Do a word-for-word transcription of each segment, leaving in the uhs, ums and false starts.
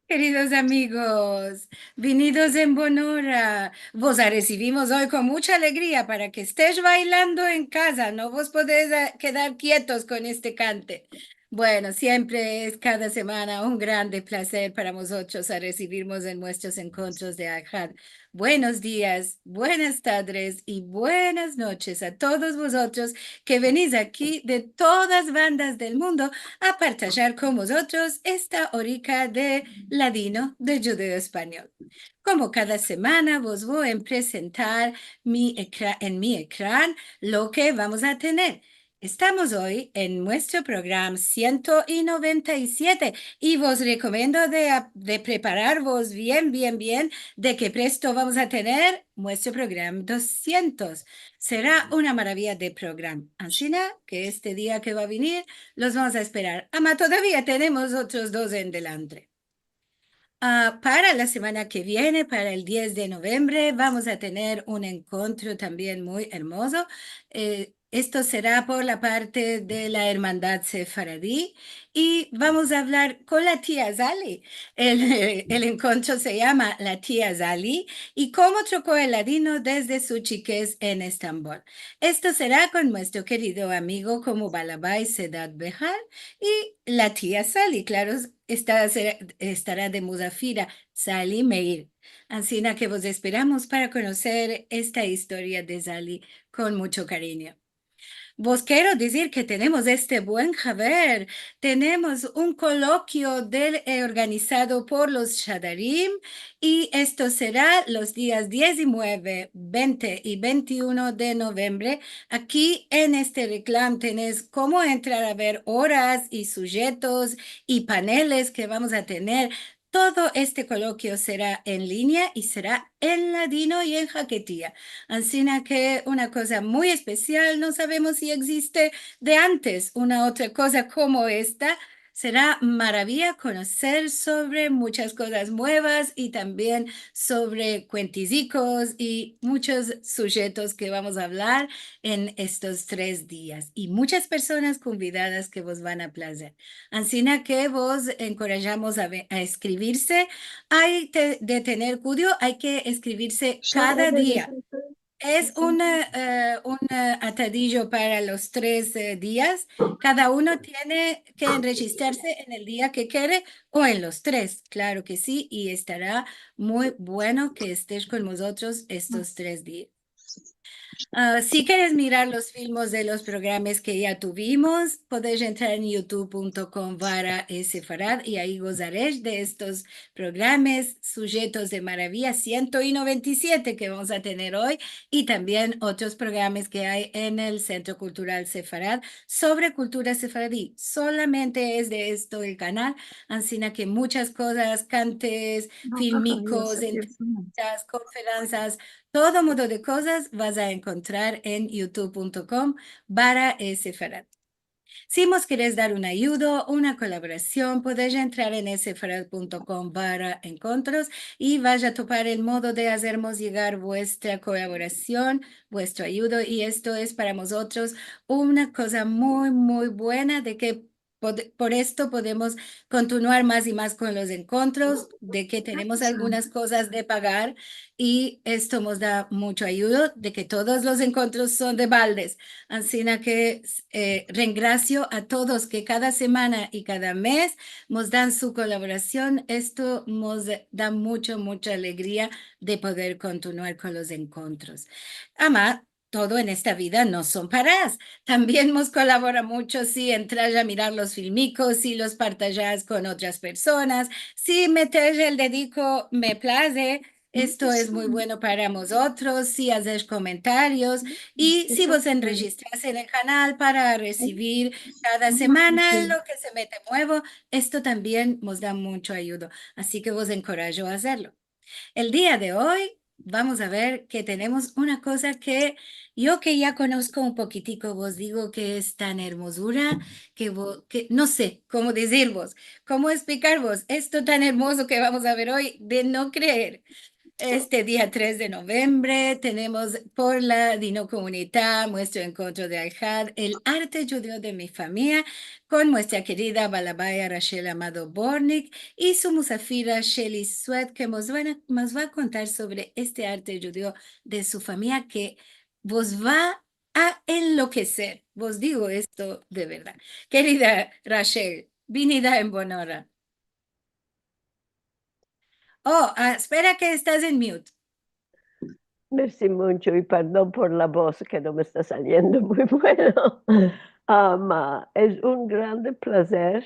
Keridos amigos, vinidos en bon ora. Vos aresivimos oy kon muncha alegria para ke estesh baylando en kaza. No vos podesh a-, kedar kietos kon este kante. Bueno, siempre es kada semana un grande plazer para mozotros aresivirmos en muestros enkontros de Ahad. Buenos dias, buenas tadres i buenas noches a todos vozotros ke venis aki de todas bandas del mundo a partajar kon mozotros esta orika de ladino de djudeo-espanyol. Komo kada semana, vos vo a presentar mi ekra-, en mi ekran lo ke vamos a tener. Estamos oy en muestro program siento i noventa i siete i vos rekomendo de ap-, de prepararvos bien, bien, bien, de ke presto vamos a tener muestro program dosientos. Sera una maraviya de program. Ansina ke este dia ke va a venir los vamos a esperar. Ama todavia tenemos otros dos en delantre. Ah, para la semana ke viene, para el diez de novembre, vamos a tener un enkontro tambien muy ermozo. Eh, esto sera por la parte de la Ermandad Sefaradi i vamos a avlar kon la tia Zali. El, el enkontro se yama La tia Zali i komo troko el ladino desde su chikez en Estambol. Esto sera kon muestro kerido amigo komo balabay Sedat Behar i la tia Zali, klaro, esta-, sera, estara de muzafira, Zali Meir. Ansina ke vos esperamos para konoser esta istoria de Zali kon muncho karinyo. Vos kero dizir ke tenemos este buen haber. Tenemos un kolokio del, eh, organizado por los Shadarim i esto sera los dias dizinueve, vente i vente i uno de novembre. Aki en este reklam tenes komo entrar a ver oras i sujetos i paneles ke vamos a tener. Todo este kolokio sera en linea i sera en ladino i en haketia. Ansina ke una koza muy espesial, no savemos si egziste de antes una otra koza komo esta. Sera maraviya konoser sovre munchas kozas muevas i tambien sovre kuentizikos i munchos sujetos ke vamos a avlar en estos tres dias. I munchas personas konvidadas ke vos van a plazer. Ansina ke vos enkorajamos a ve-, a eskrivirse. Ay te-, de tener kuidao, ay ke eskrivirse kada dia. Es un, eh, un, eh, atadijo para los tres, eh, dias. Kada uno tiene ke enrejistrarse en el dia ke kere o en los tres, klaro ke si, i estara muy bueno ke estesh kon mozotros estos tres dias. Ah, si keres mirar los filmos de los programas ke ya tuvimos, podesh entrar en youtube punto com barra sefarad i ayi gozaresh de estos programas, sujetos de maraviya siento i noventa i siete ke vamos a tener oy, i tambien otros programas ke ay en el Sentro Kultural Sefarad sovre kultura sefaradi. Solamente es de esto el kanal, ansina ke munchas kozas, kantes, filmikos, entrevistas, konferansias, todo modo de kozas vas a enkontrar en youtube punto com barra sefarad. Si mos keres dar un ayudo, una kolaborasion, podesh entrar en sefarad punto com barra enkontros i vas a topar el modo de azermos yegar vuestra kolaborasion, vuestro ayudo, i esto es para mozotros una koza muy, muy buena de ke pod-, por esto podemos kontinuar mas i mas kon los enkontros, de ke tenemos algunas kozas de pagar, i esto mos da muncho ayudo de ke todos los enkontros son de baldes. Ansina ke, eh, rengrasio a todos ke kada semana i kada mes mos dan su kolaborasion. Esto mos da muncho, muncha alegria de poder kontinuar kon los enkontros. Ama, todo en esta vida no son paras. Tambien mos kolabora muncho si entrash a mirar los filmikos, si los partajash kon otras personas, si metesh el dediko me plaze, esto es muy bueno para mozotros, si azesh komentarios, i si vos enrejistrash en el kanal para resivir kada semana lo ke se mete muevo, esto tambien mos da muncho ayudo. Ansi ke vos enkorajo a azerlo. El dia de oy vamos a ver ke tenemos una koza ke yo ke ya konosko un pokitiko, vos digo ke es tan ermozura, ke vo-, ke no se komo dizirvos, komo esplikarvos esto tan ermozo ke vamos a ver oy de no kreer. Este dia tres de novembre tenemos por la Dino Komunita muestro enkontro de Alhad, el arte djudeo de mi famiya, kon muestra kerida balabaya Rachel Amado Bortnick i su musafira Shelly Sweat, ke mos van a, mos va a kontar sovre este arte djudeo de su famiya ke vos va a enlokeser. Vos digo esto de verdad. Kerida Rachel, vinida en bon ora. Oh, ah, espera ke estas en mute. Mersi muncho i pardon por la voz ke no me esta saliendo muy bueno. Ama, es un grande plazer,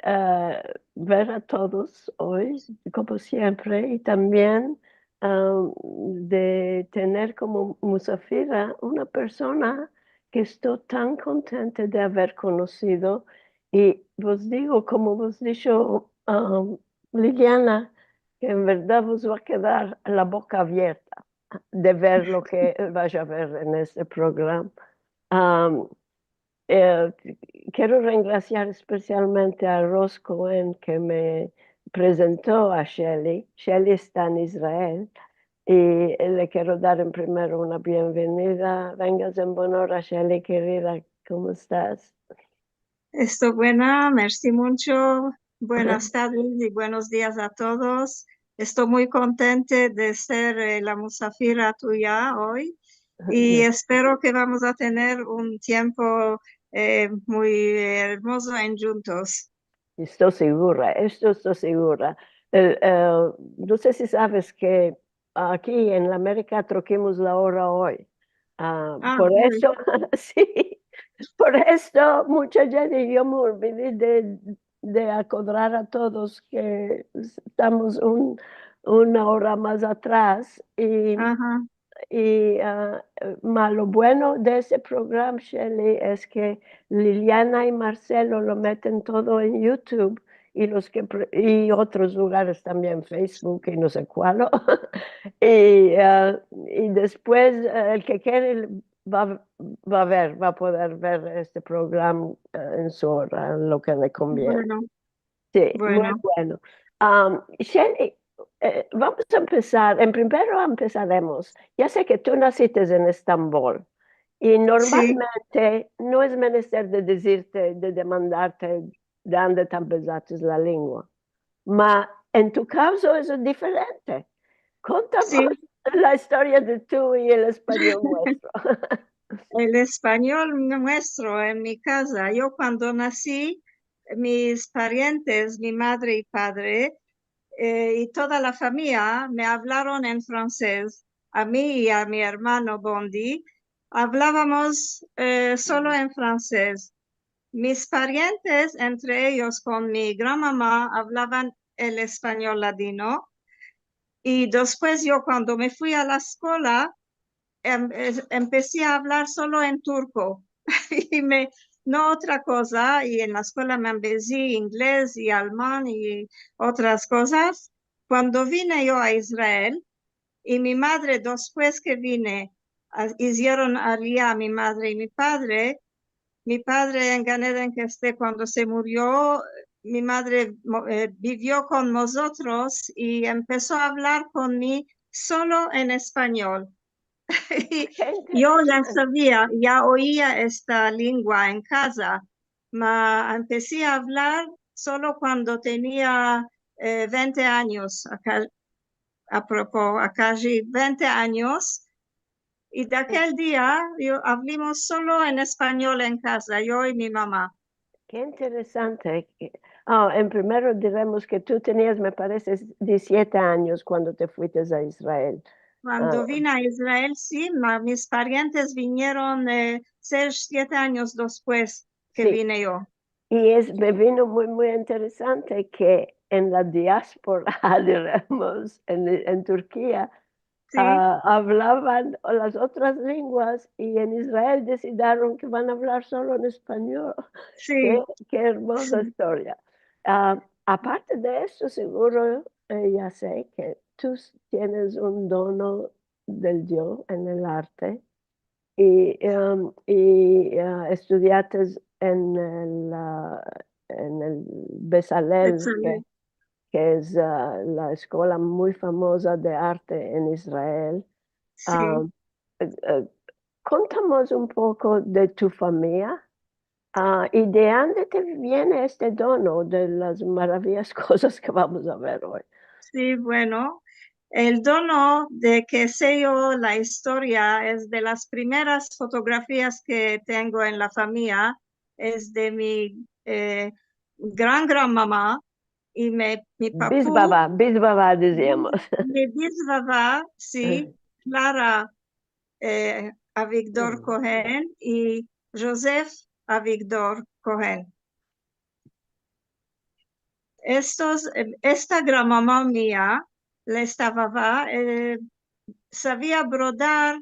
eh, ver a todos oy, komo siempre, i tambien, ah, de tener komo musafira una persona ke esto tan kontente de aver konosido. I vos digo, komo vos disho, ah, Liliana, ke en verdad vos va a kedar la boka avierta de ver lo ke vaya a ver en este programa. Am, eh, kero rengrasiar espesialmente a Rose Cohen ke me prezento a Shelly. Shelly esta en Israel i le kero dar en primero una bienvenida. Vengas en bon ora, Shelly kerida. Komo estas? Esto buena, mersi muncho. Buenas tardes i buenos dias a todos. Esto muy kontente de ser, eh, la musafira tuya oy i espero ke vamos a tener un tiempo, eh, muy ermozo en djuntos. Esto sigura, esto esto sigura. El, eh, no se si saves ke aki en la Amerika trokimos la ora oy. Ah, por esto, si, por esto muncha djente, yo me olvidi de, de akodrar a todos ke estamos un, una ora mas atras. I, i, ah, ma lo bueno de este programa, Shelly, es ke Liliana i Marcelo lo meten todo en YouTube i los ke pre-, i otros lugares tambien, Facebook i no se kualo. I, ah, i despues, ah, el ke kere va, va a ver, va a poder ver este programa, ah, en su ora, lo ke le konviene. Si, muy bueno. Am, Shelly, eh, vamos a empesar. En primero empesaremos. Ya se ke tu nasites en Estambol i normalmente no es menester de dizirte, de demandarte de ande te ampezates la lengua. Ma en tu kavzo es diferente. Kontame la istoria de tu i el espanyol muestro. El espanyol muestro en mi kaza. Yo kuando nasi, mis parientes, mi madre i padre, eh, i toda la famiya me avlaron en fransez. A mi i a mi ermano Bondi avlavamos, eh, solo en fransez. Mis parientes, entre eyos kon mi granmama, avlavan el espanyol ladino. I despues yo, kuando me fui a la eskola, em-, es-, empesi a avlar solo en turko. I me, no otra koza, i en la eskola me ambezi inglez i alman i otras kozas. Kuando vine yo a Israel, i mi madre, despues ke vine, a-, izieron aliya mi madre i mi padre, mi padre en Gan Eden ke este, kuando se murio, mi madre mo-, eh, bivio kon mozotros i empeso a avlar kon mi solo en espanyol. I yo ya savia, ya oia esta lengua en kaza, ma empesi a avlar solo kuando tenia, eh, vente anyos, aka-, apropo, a kaji vente anyos, i de akel dia yo, avlimos solo en espanyol en kaza, yo i mi mama. Ke interesante. Ah, en primero diremos ke tu tenias, me parese, dizisiete anyos kuando te fuites a Israel. Kuando vine a Israel, si, ma mis parientes vinieron, eh, sesh, siete anyos despues ke vine yo. I es, me vino muy, muy interesante ke en la diaspora, diremos, en, en Turkia, ah, avlavan las otras lenguas i en Israel desidiron ke van a avlar solo en espanyol. Ke, ke ermoza istoria. Ah, aparte de esto, siguro, eh, ya se ke tu tienes un dono del Dio en el arte. I, em, i, ah, estudiates en el, ah, en el Bezalel, ke, ke es, ah, la eskola muy famoza de arte en Israel. Si. Ah, eh, eh, kontamos un poko de tu famiya, ah, i de ande te viene este dono de las maraviyas kozas ke vamos a ver oy. Si, bueno, el dono de ke se yo la istoria es de las primeras fotografias ke tengo en la famiya, es de mi, eh, gran granmama i me, mi papu. Bisbaba, bisbaba diziamos. Mi, mi bisbaba, si, Klara, eh, Avigdor Kohen i Jozef Avigdor Kohen. Estos, eh, esta granmama mia, la estava, eh, savia brodar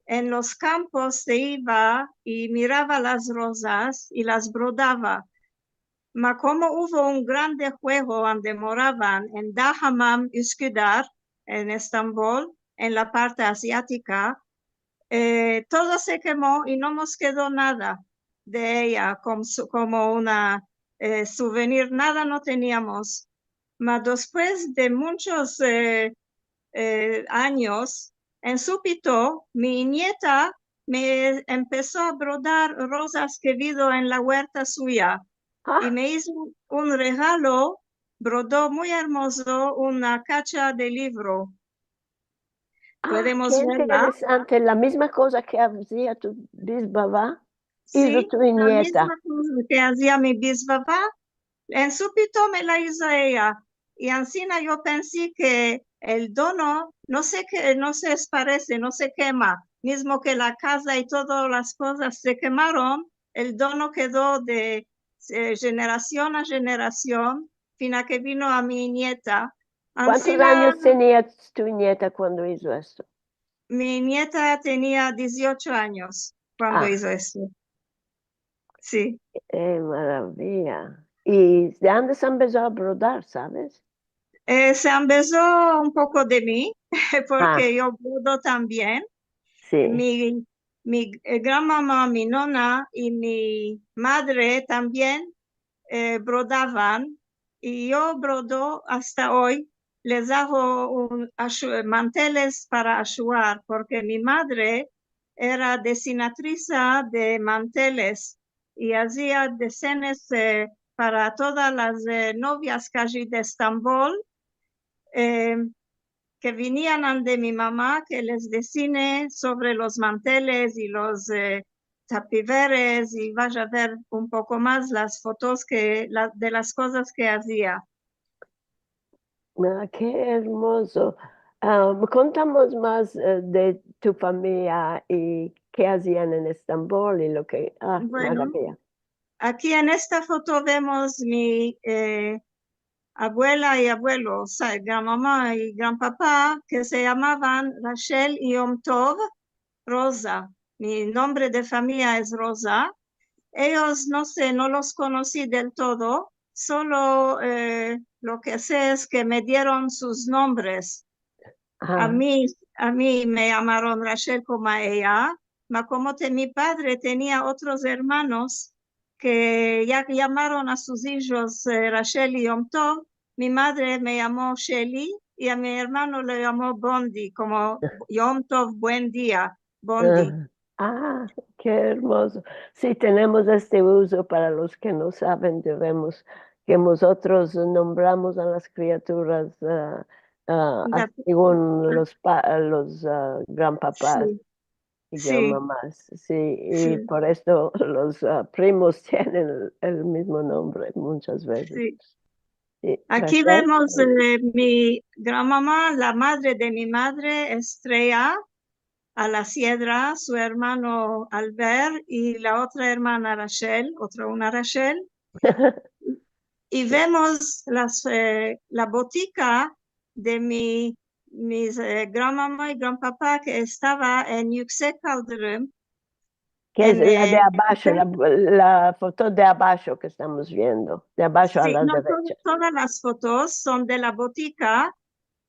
en los kampos, se iva i mirava las rozas i las brodava. Ma komo uvo un grande huego ande moravan en Dahmam, Üsküdar, en Estambol, en la parte aziatika, eh, todo se kemo i no mos kedo nada de eya kom-, su-, komo una, eh, suvenir, nada no teniamos. Ma despues de munchos, eh, eh, anyos, en supito, mi nieta me empeso a brodar rozas ke vido en la huerta suya. Ah. I me izo un regalo, brodo muy ermozo, una kacha de livro. Ah, podemos verla. Ke interesante, la mizma koza ke azia tu bisbaba, izo tu nieta. Si, la mizma koza ke azia mi bisbaba, en supito me la izo eya. I ansina yo pensi ke el dono, no se ke, no se esparese, no se kema, mizmo ke la kaza i todas las kozas se kemaron, el dono kedo de, eh, jenerasion a jenerasion, fina ke vino a mi nieta. Kuantos anyos tenia tu nieta kuando izo esto? Mi nieta tenia diziocho anyos kuando izo esto. Si. E, maraviya. I de ande se empeso a brodar, saves? Eh, se empeso un poko de mi, porke yo brodo tambien. Si. Mi, mi, eh, granmama, mi nona i mi madre tambien, eh, brodavan, i yo brodo asta oy, les ago un ashu-, manteles para ashuar, porke mi madre era desinatriza de manteles i azia desenes, eh, para todas las, eh, novias kaji de Estambol, eh, ke vinian ande mi mama, ke les desine sovre los manteles i los, eh, tapiveres, i vash a ver un poko mas las fotos ke, la, de las kozas ke azia. Ah, ke ermozo. Ah, kontamos mas, eh, de tu famiya i ke azian en Estambol i lo ke, ah, maraviya. Bueno, aki en esta foto vemos mi, eh, abuela i abuelo, o sea, granmama i granpapa, ke se yamavan Rachel i Yom Tov Roza. Mi nombre de famiya es Roza. Eyos, no se, no los konosi del todo, solo, eh, lo ke se es ke me dieron sus nombres. A mi, a mi me yamaron Rachel komo a eya, ma komo te-, mi padre tenia otros ermanos ke ya yamaron a sus ijos, eh, Rachel i Yom Tov, mi madre me yamo Sheli i a mi ermano lo yamo Bondi, komo Yom Tov, buen dia, Bondi. Ah, ah, ke ermozo. Si, tenemos este uzo para los ke no saven, devemos, ke mozotros nombramos a las kriaturas, ah, ah, segun los pa-, los, ah, granpapas i granmamas. Si, i por esto los, ah, primos tienen el, el mizmo nombre munchas vezes. Si. Aki vemos, eh, mi granmama, la madre de mi madre, Estrella, a la siedra, su ermano Albert i la otra ermana Rachel, otra una Rachel. I vemos las, eh, la botika de mi, mis, eh, granmama i granpapa ke estava en Yüksek Kaldırım. Ke es la de abasho, la, la foto de abasho ke estamos viendo, de abasho a la derecha. Si, no, to-, todas las fotos son de la botika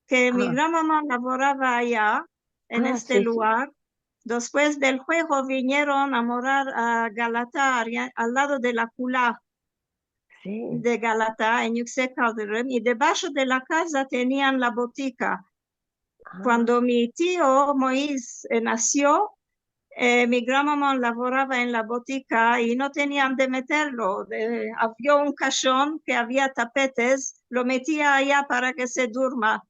ke mi granmama lavorava aya, en este lugar. Despues del huego vinieron a morar a Galata, al lado de la Kula. si. de Galata, en Yuksek Kaldırım, i debasho de la kaza tenian la botika. Kuando mi tio Moiz, eh, nasio, eh, mi granmama lavorava en la botika i no tenian de meterlo. Eh, avia un kashon ke avia tapetes, lo metia aya para ke se durma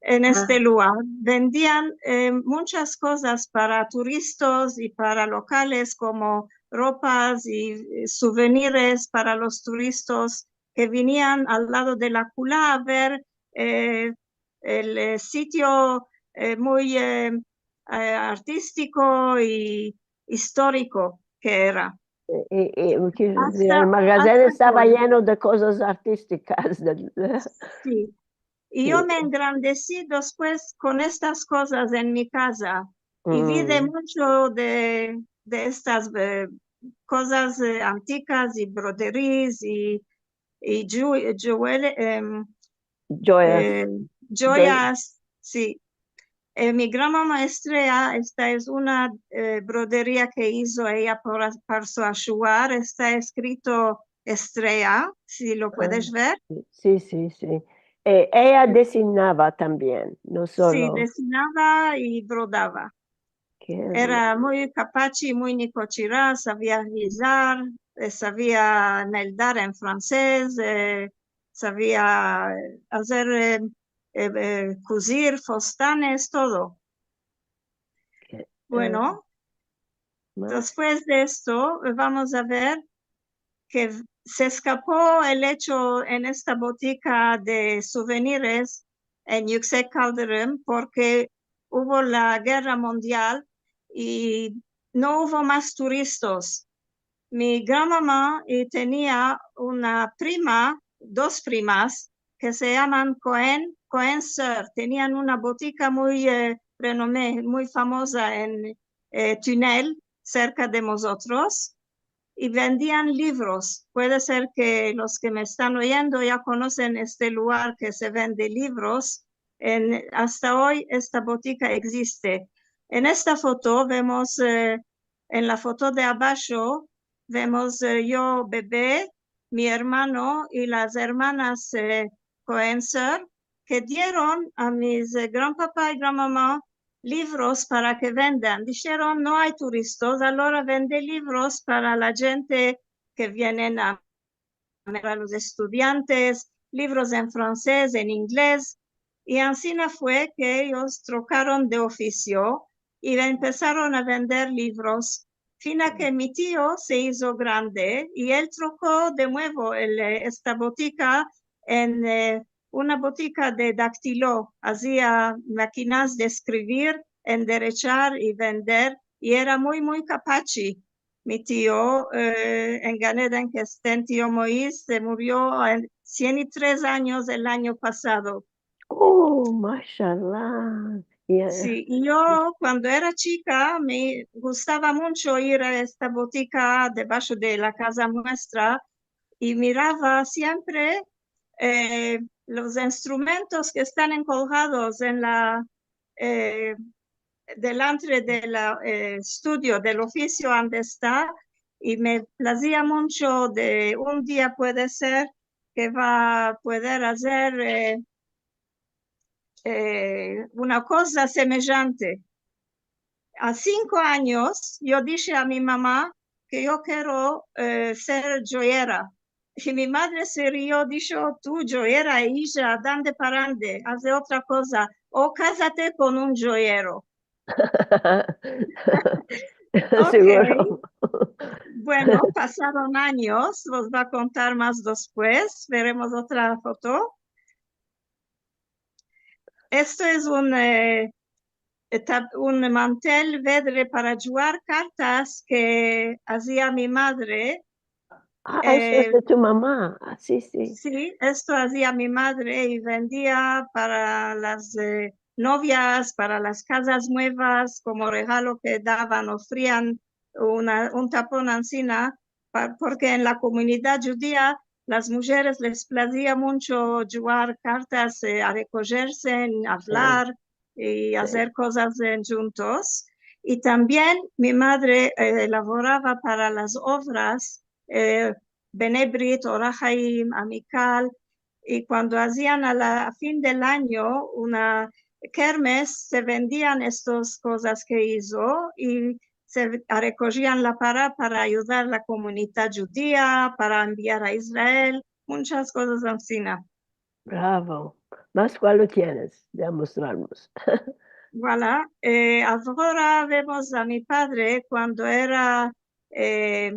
en este lugar. Vendian, eh, munchas kozas para turistas i para lokales, komo ropas i, eh, suvenires para los turistas ke vinian al lado de la kula a ver, eh, el, eh, sitio, eh, muy, eh, eh, artistiko i istoriko ke era. I, i, ke, Asta, el magazen asta estava ke yeno de kozas artistikas. Del, Si. I yo me engrandesi despues kon estas kozas en mi kaza. I vide mm, muncho de, de estas, eh, kozas, eh, antikas i broderis i, i ju-, juele-, em, joyas. eh, joyas, si. Eh, mi granmama Estrela, esta es una, eh, broderia ke izo eya para, para su ashuar, esta eskrito Estrela, si lo puedes ver. Si, si, si. Eh, eya desinava tambien, no solo. Si, desinava i brodava. Era muy kapachi, muy nikochira, savia rizar, eh, savia meldar en fransez, eh, savia, eh, azer, eh, eh, eh, kuzir, fostanes, todo. Bueno, despues de esto, eh, vamos a ver ke se eskapo el echo en esta botika de suvenires en Yuksek Kaldırım porke uvo la gerra mundial i no uvo mas turistas. Mi granmama, eh, tenia una prima, dos primas, ke se yaman Cohen, Cohen Sœur. Tenian una botika muy, eh, renome, muy famoza en, eh, Tunel, serka de mozotros, i vendian livros. Puede ser ke los ke me estan oyendo ya konosen este lugar ke se vende livros. En, asta oy esta botika egziste. En esta foto vemos, eh, en la foto de abasho, vemos, eh, yo bebe, mi ermano i las ermanas, eh, Cohen Sœur, ke dieron a mis, eh, granpapa i granmama livros para ke vendan. Disheron, no ay turistas, alora vende livros para la djente ke vienen a, a los estudiantes, livros en fransez, en inglez. I ansina fue ke eyos trokaron de ofisio i empesaron a vender livros. Fina ke mi tio se izo grande i el troko de muevo el, eh, esta botika en, eh, una botika de daktilo. Azia makinas de eskrivir, enderechar i vender, i era muy, muy kapachi. Mi tio, eh, en Gan Eden ke esta, tio Moiz, se murio a sien i tres anyos el anyo pasado. Oh, mashallah. Ya. Si, i yo kuando era chika me gustava muncho ir a esta botika debasho de la kaza muestra i mirava siempre, eh, los instrumentos ke estan enkolgados en la, eh, delantre de la, eh, estudio del ofisio ande esta, i me plazia muncho de un dia puede ser ke va a pueder azer, eh, eh, una koza semejante. A sinko anyos yo dishe a mi mama ke yo kero, eh, ser joyera. I mi madre se rio, disho, tu joyera, ija, ande parande, aze otra koza, o kazate kon un joyero. Siguro. Bueno, pasaron anyos, vos va a kontar mas despues, veremos otra foto. Esto es un, eh, eta-, un mantel vedre para djugar kartas ke azia mi madre. Ah, esto es de tu mama. Ah, si, si. Si, esto azia mi madre i vendia para las, eh, novias, para las kazas muevas, komo regalo ke davan, ofrian una, un tapon ansina, pa-, porke en la komunidad djudia las mujeres les plazia muncho djugar kartas, eh, a rekojerse, avlar i azer kozas, eh, djuntos. I tambien mi madre, eh, lavorava para las ovras, eh, Bnei Brit, Or Ahaim, Amikal, i kuando azian a la, a fin del anyo una kermes, se vendian estas kozas ke izo i se rekojian la para, para ayudar la komunidad djudia, para enviar a Israel, munchas kozas ansina. Bravo. Mas kualo tienes de amostrarmos? Voilà, eh, agora vemos a mi padre kuando era, eh,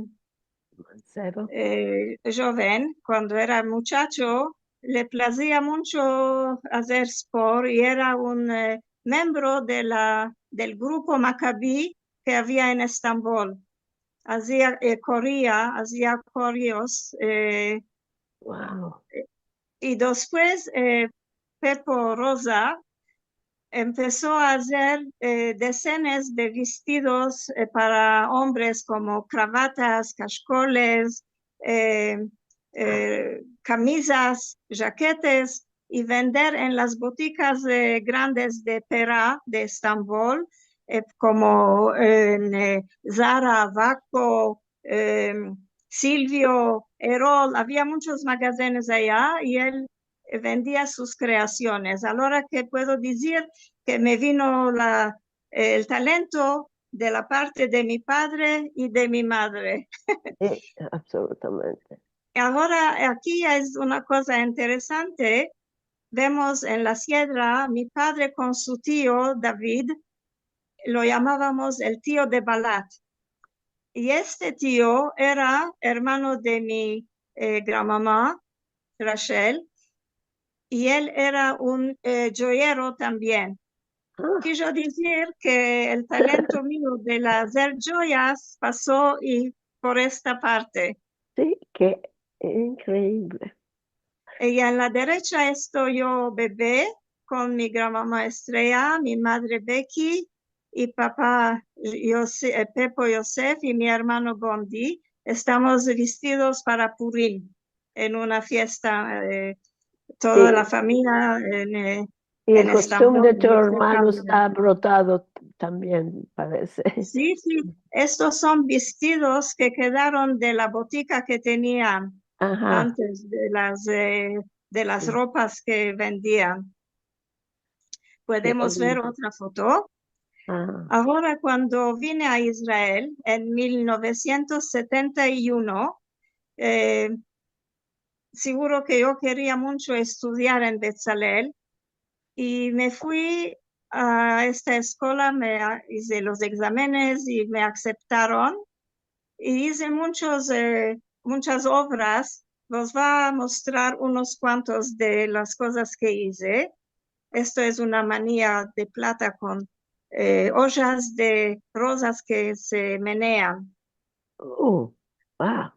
eh, joven, kuando era muchacho, le plazia muncho azer sport i era un, eh, membro de la, del grupo Makabi ke avia en Estambol. Azia, eh, koria, azia korios, eh, Wow. I despues, eh, Pepo Roza empeso a azer, eh, desenes de vestidos, eh, para ombres, komo kravatas, kashkoles, eh, eh, kamizas, jaketes, i vender en las botikas, eh, grandes de Pera, de Estambol, eh, komo en, eh, Zara, Vako, eh, Silvio, Erol, avia munchos magazenes aya i el, eh, vendia sus kreasiones. Agora ke puedo dizir ke me vino la, el talento de la parte de mi padre i de mi madre. Si, absolutamente. Agora, aki es una koza interesante. Vemos en la siedra, mi padre kon su tio David, lo yamavamos el tio de Balat. I este tio era ermano de mi, eh, granmama, Rachel, i el era un, eh, djoyero tambien. Ah. Kijo dizir ke el talento mio de la azer djoyas paso i por esta parte. Si, ke inkreivle. I en la derecha esto yo bebe kon mi granmama Estrella, mi madre Becky i papa Yose-, eh, Pepo Yosef i mi ermano Bondi. Estamos vestidos para Purim en una fiesta, eh, toda la familia en, eh, en Estambol. I el kostum de tus ermanos a brotado tambien, parese. Si, si. Estos son vestidos ke kedaron de la botika ke tenian antes de las, eh, de las ropas ke vendian. Podemos ver otra foto. Agora, kuando vine a Israel en mil novesientos setenta i uno, eh, siguro ke yo keria muncho estudiar en Betzalel, i me fui a esta eskola, me a-, ize los egzamenes i me akseptaron. I ize munchos, eh, munchas ovras. Vos va a mostrar unos kuantos de las kozas ke ize. Esto es una mania de plata kon, eh, ojas de rozas ke se menean. Oh, wow.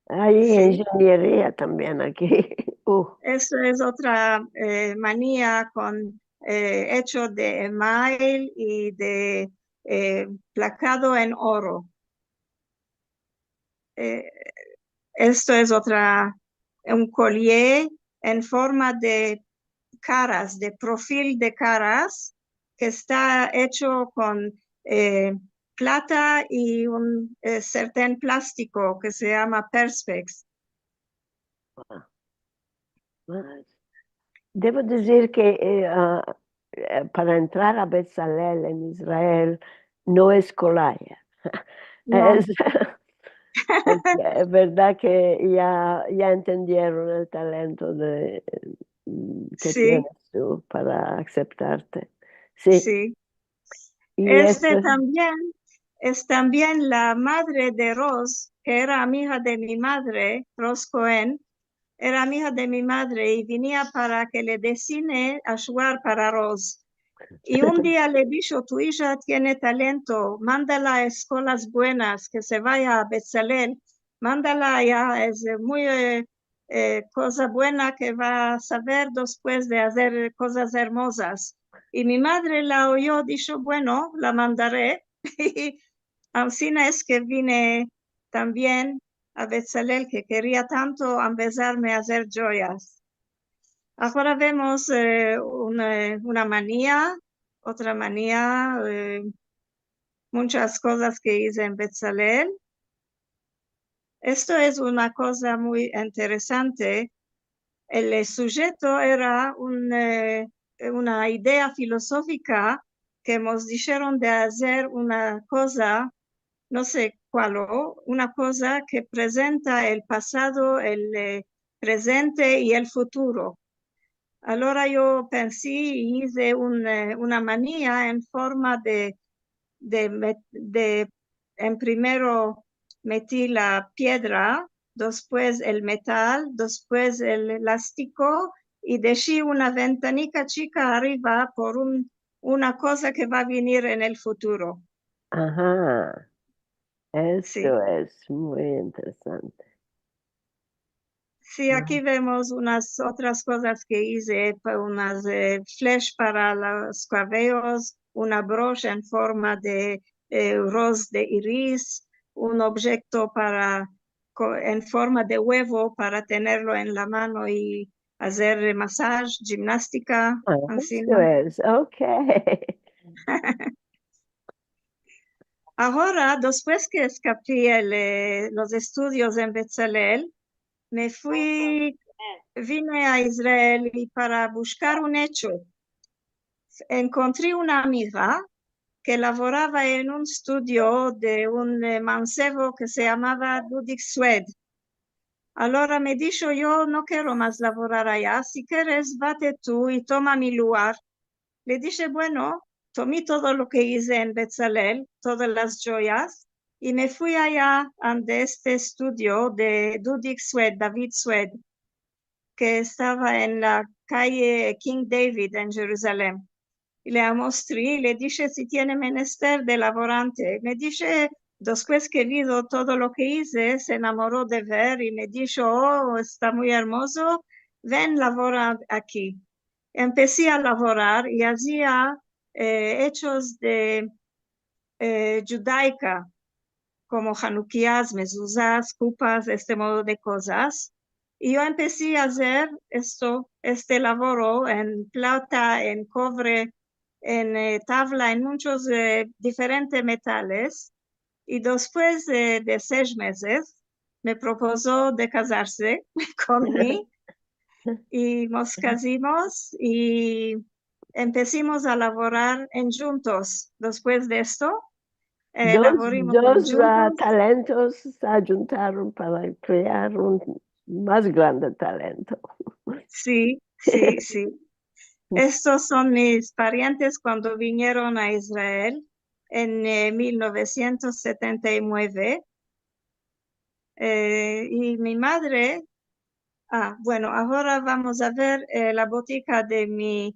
Ai injenieria tambien aki. Uh. Esto es otra, eh, mania kon, eh, echo de email i de, eh, plakado en oro. Eh, esto es otra, un collier en forma de karas, de profil de karas, ke esta echo kon, eh, plata i un, eh, serten plastiko ke se yama perspex. Wow. Mas devo dizir ke, eh, a, eh, para entrar a Betzalel en Israel no es kolay. No. Es, es verdad ke ya, ya entendieron el talento de, mm, ke tienes tu para akseptarte. Si. Si. I este tambien, es tambien la madre de Rose, ke era amiga de mi madre, Rose Cohen, era amiga de mi madre i venia para ke le desine a shuar para Rose. I un dia le disho: "Tu ija tiene talento, mandala a eskolas buenas, ke se vaya a Betzalel, mandala aya, es muy, eh, eh, koza buena ke va a saver despues de azer kozas ermozas." I mi madre la oyo, disho: "Bueno, la mandare." Ansina es ke vine tambien a Betzalel, ke keria tanto ambezarme a azer djoyas. Agora vemos, eh, una, una mania, otra mania, eh, munchas kozas ke ize en Betzalel. Esto es una koza muy interesante. El, eh, sujeto era un, eh, una idea filozofika ke mos disheron de azer una koza, no se kualo, una koza ke prezenta el pasado, el, eh, prezente i el futuro. Alora yo pensi i ize un, eh, una mania en forma de, de met-, de, en primero meti la piedra, despues el metal, despues el elastiko, i deshi una ventanika chika arriva por un, una koza ke va a venir en el futuro. Aha. Si. Esto es muy interesante. Si, aki vemos unas otras kozas ke ize, pa-, unas, eh, flesh para los kaveyos, una brosha en forma de, eh, roz de iris, un objekto para, ko-, en forma de uevo para tenerlo en la mano i azer masaje, jimnastika, a, ansi, esto no? Es, ok. Agora, despues ke eskapi el, eh, los estudios en Betzalel, me fui, vine a Israel i para bushkar un echo. Enkontri una amiga ke lavorava en un estudio de un, eh, mansevo ke se yamava Dudik Swed. Alora me disho, "Yo no kero mas lavorar aya, si keres, vate tu i toma mi lugar." Le dishe, "Bueno", tomi todo lo ke ize en Betzalel, todas las djoyas, i me fui aya ande este estudio de Dudik Swed, David Swed, ke estava en la kaye King David en Jerusalem. I le amostri, le dishe si tiene menester de lavorante. Me dishe, despues ke vido todo lo ke ize, se enamoro de ver i me disho, "O, esta muy ermozo, ven, lavora aki." Empesi a lavorar i azia, eh, echos de, eh, djudaika, komo hanukias, mezuzas, kupas, este modo de kozas. I yo empesi a azer esto, este lavoro en plata, en kovre, en, eh, tavla, en munchos, eh, diferente metales. I despues de, de sesh mezes, me propozo de kazarse kon mi, i mos kazimos, i empesimos a lavorar en djuntos. Despues de esto, eh, lavorimos en djuntos. Dos, a, talentos se ajuntaron para krear un mas grande talento. Si, si, si. Estos son mis parientes kuando vinieron a Israel en, eh, mil novesientos setenta i mueve. Eh, i mi madre, a, bueno, agora vamos a ver, eh, la botika de mi,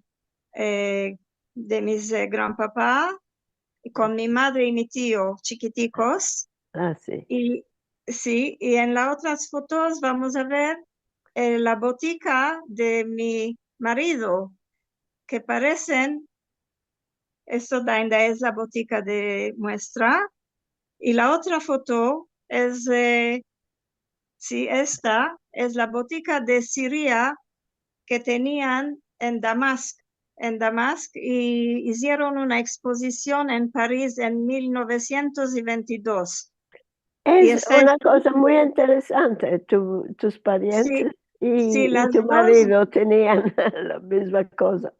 eh, de mis, eh, granpapa, kon mi madre i mi tio chikitikos. A, si. I, si, i en la otras fotos vamos a ver, eh, la botika de mi marido, ke paresen, esto ainda es la botika de muestra. I la otra foto es, eh, si, esta es la botika de Siria ke tenian en Damask, en Damask, i izieron una ekspozision en Paris en mil novesientos i ventidos. Es una koza muy interesante. Tu, tus parientes i, i tu marido tenian la mizma koza.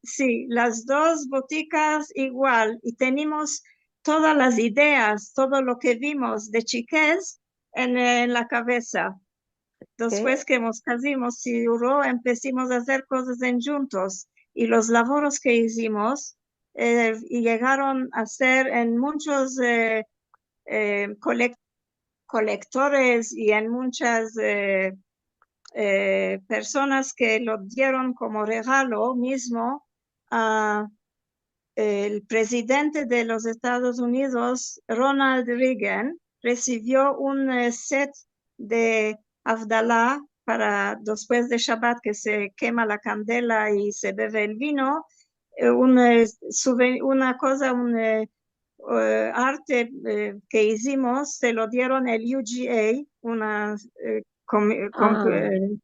Si, las dos botikas igual, i tenimos todas las ideas, todo lo ke vimos de chikez en, en la kavesa. Despues ke mos kazimos, siguro, empesimos a azer kozas en djuntos, i los lavoros ke izimos, eh, i yegaron a ser en munchos, eh, eh, kolek-, kolektores i en munchas, eh, eh, personas ke lo dieron komo regalo mizmo a el prezidente de los Estados Unidos, Ronald Reagan, resivio un, eh, set de Avdala para despues de Shabat ke se kema la kandela i se beve el vino, eh, un, eh, suve-, una koza, un, eh, eh, arte, eh, ke izimos, se lo dieron el U G A, una, eh, kom-, kom-, eh,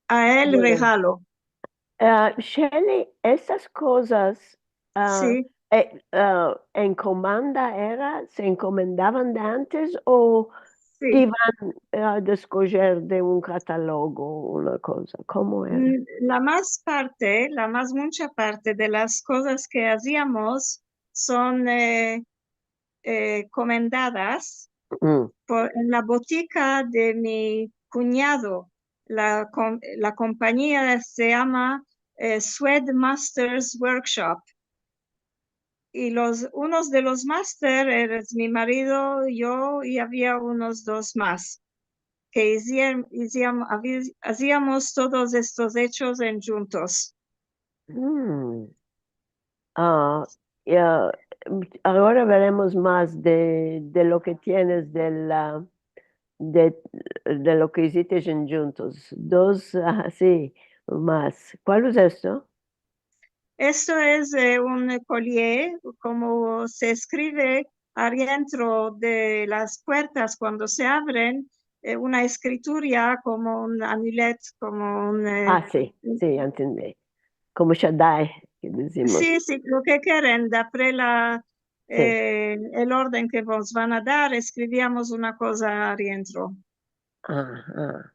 a el regalo. A, Shirley, estas kozas, a, eh, a, enkomanda era, se enkomendavan de antes o Si. Ivan a deskojer de un katalogo una koza. Komo era? Mm, la mas parte, la mas muncha parte de las kozas ke aziamos son, eh, eh, komendadas por, en la botika de mi kunyado. La kom-, la kompanyia se yama, eh, Suede Masters Workshop. I los, unos de los master eres mi marido, yo i avia unos dos mas, ke iziam-, iziam-, avi-, aziamos todos estos echos en djuntos. Mm. Ah, ya, agora veremos mas de, de lo ke tienes de la, de, de lo ke izites en djuntos. Dos, ah, si, mas. Kual es esto? Esto es, eh, un collier, komo se eskrive arientro de las puertas kuando se avren, eh, una eskritura komo un amulet, komo un, eh, Ah, si, si, ya entendi. Komo Shaddai, ke dizimos. Si, si, lo ke keren, dapre la, Si. eh, el orden ke vos van a dar, eskriviamos una koza arientro. Aha.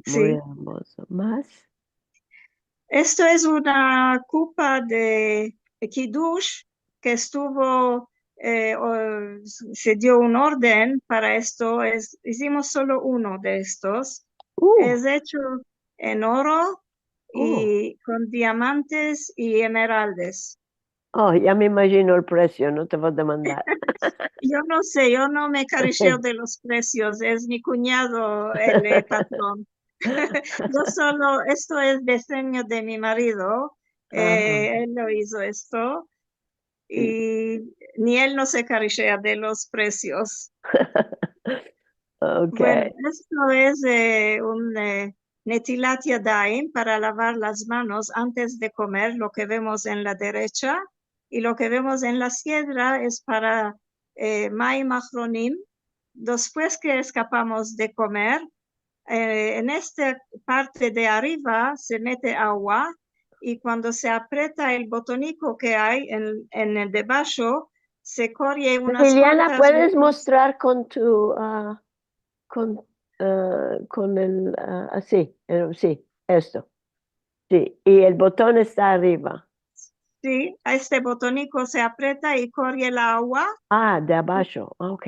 Si. Muy ermozo. Mas? Esto es una kupa de kidush ke estuvo, eh, o, se dio un orden para esto. Es, izimos solo uno de estos. Uh. Es echo en oro Oh. i kon diamantes i emeraldes. Oh, ya me imajino el presio, no te vo a demandar. Yo no se, yo no me karisheo de los presios, es mi kunyado el, eh, patron. Yo solo, esto es disenyo de mi marido, Aha. eh, el lo izo esto, Si. i ni el no se karishea de los presios. Ok. Bueno, esto es, eh, un, eh, netilat yadaim para lavar las manos antes de komer, lo ke vemos en la derecha, i lo ke vemos en la siedra es para, eh, mayim ahronim. Despues ke eskapamos de komer, eh, en esta parte de arriva se mete agua, i kuando se aprieta el botoniko ke ay en, en el debasho, se korye unas Liliana, kuantas puedes veces mostrar kon tu, ah, kon, ah, kon el, ah, asi, eh, si, esto. Si, i el boton esta arriva. Si, este botoniko se aprieta i korye el agua. Ah, de abasho, ok.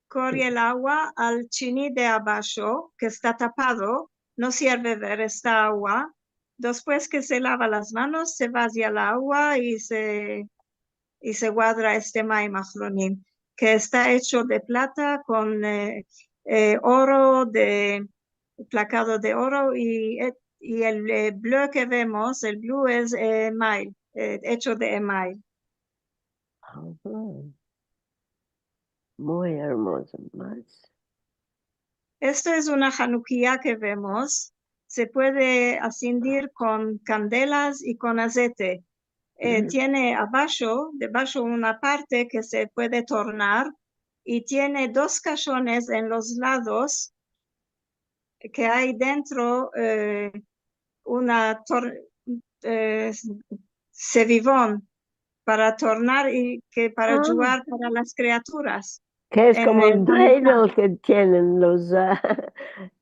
Korye el agua al chini de abasho, ke esta tapado, no sirve ver esta agua. Despues ke se lava las manos, se vazia el agua i se i se guarda este mayim ahronim, ke esta echo de plata kon, eh, eh, oro de, plakado de oro i, eh, i el, eh, bleu ke vemos, el bleu es, eh, emayl, eh, echo de emayl. Aha. Muy ermozo, mas. Esto es una hanukia ke vemos. Se puede asindir kon kandelas i kon azete. Eh, Mm. tiene abasho, debasho una parte ke se puede tornar i tiene dos kashones en los lados ke ay dentro, eh, una tor-, eh, sevivon para tornar i ke para Ah. djugar para las kriaturas. Ke es en komo el un dreidel ke tienen los, ah,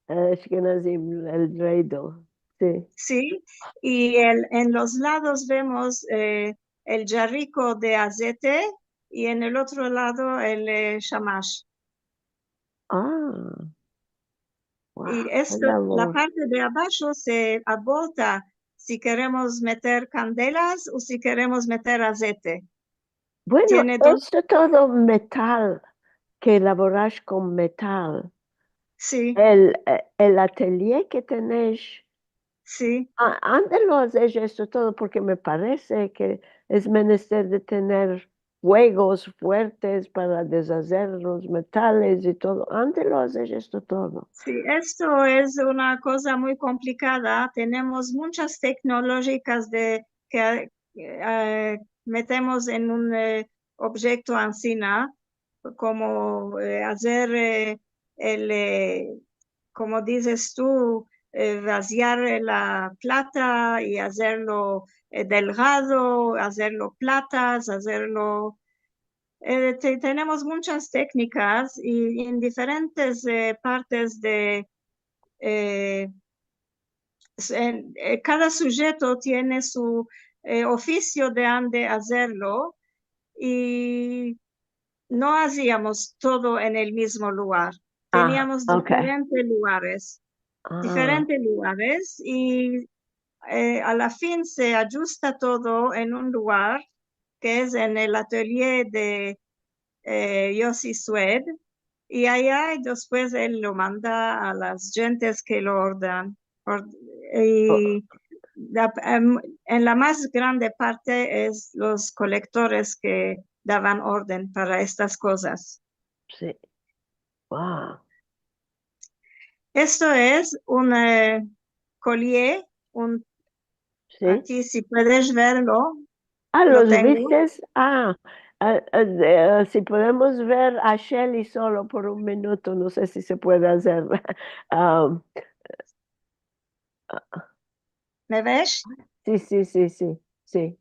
ashkenazim, el dreidel. Si. Si, i el, en los lados vemos, eh, el jarriko de azete i en el otro lado el, eh, shamash. Ah. I Wow, esto, la lavor. parte de abasho se abolta si keremos meter kandelas o si keremos meter azete. Bueno, Tiene dos. esto todo metal, ke lavorash kon metal. Si. El, eh, el atelier ke tenesh. Si. A-, ande lo azesh esto todo? Porke me parese ke es menester de tener fuegos fuertes para dezazer los metales i todo. Ande lo azesh esto todo? Si, esto es una koza muy komplikada. Tenemos munchas teknolojikas de, ke, eh, metemos en un, eh, objekto ansina, komo, eh, azer, eh, el, eh, komo dizes tu, eh, vaziar, eh, la plata i azerlo, eh, delgado, azerlo platas, azerlo, Eh, te-, tenemos munchas teknikas i en diferentes, eh, partes de, eh, s-, en, eh, kada sujeto tiene su, eh, ofisio de ande azerlo i no aziamos todo en el mizmo lugar. Teniamos diferentes lugares, diferentes lugares i, eh, a la fin se ajusta todo en un lugar ke es en el atelier de, eh, Yossi Sued, i aya i despues el lo manda a las djentes ke lo ordan. Or-, i la, em, en la mas grande parte es los kolektores ke davan orden para estas kozas. Si. Wow. Esto es un, eh, collier, un, si, aki, si puedes verlo. Ah, lo los tengo. Vistes? Ah, ah, ah, eh, si podemos ver a Shelly solo por un minuto, no se si se puede azer. Ah, ¿Me ves? Si, si, si, si, si.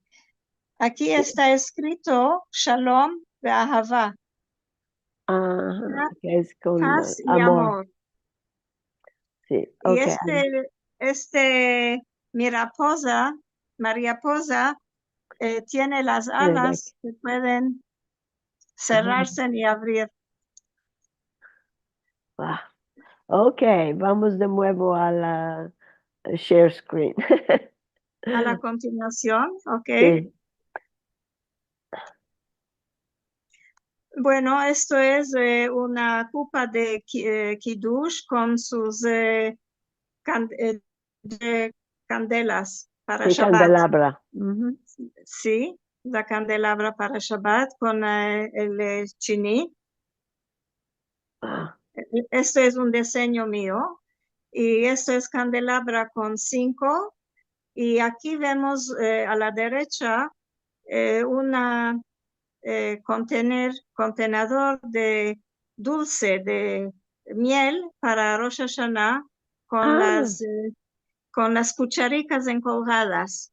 Aki esta eskrito Shalom ve'ahava. Aha, ke es kon, eh, paz i amor. Si, okay. I este, este mirapoza, mariapoza, eh, tiene las alas ke pueden serrarse i avrir. Wow. Okay, vamos de muevo a la, eh, share screen. A la kontinuasion, okay. Si. Bueno, esto es, eh, una kupa de ki-, eh, kidush kon sus, eh, kan-, eh, de kandelas para Shabat. Kandelabra. Si, la kandelabra para Shabat kon, eh, el, eh, chini. Ah. E-, esto es un disenyo mio. I esto es kandelabra kon sinko. I aki vemos, eh, a la derecha, eh, una, eh, kontener-, kontenedor de dulse, de miel para Rosh Hashanah kon las, eh, kon las kucharikas enkolgadas.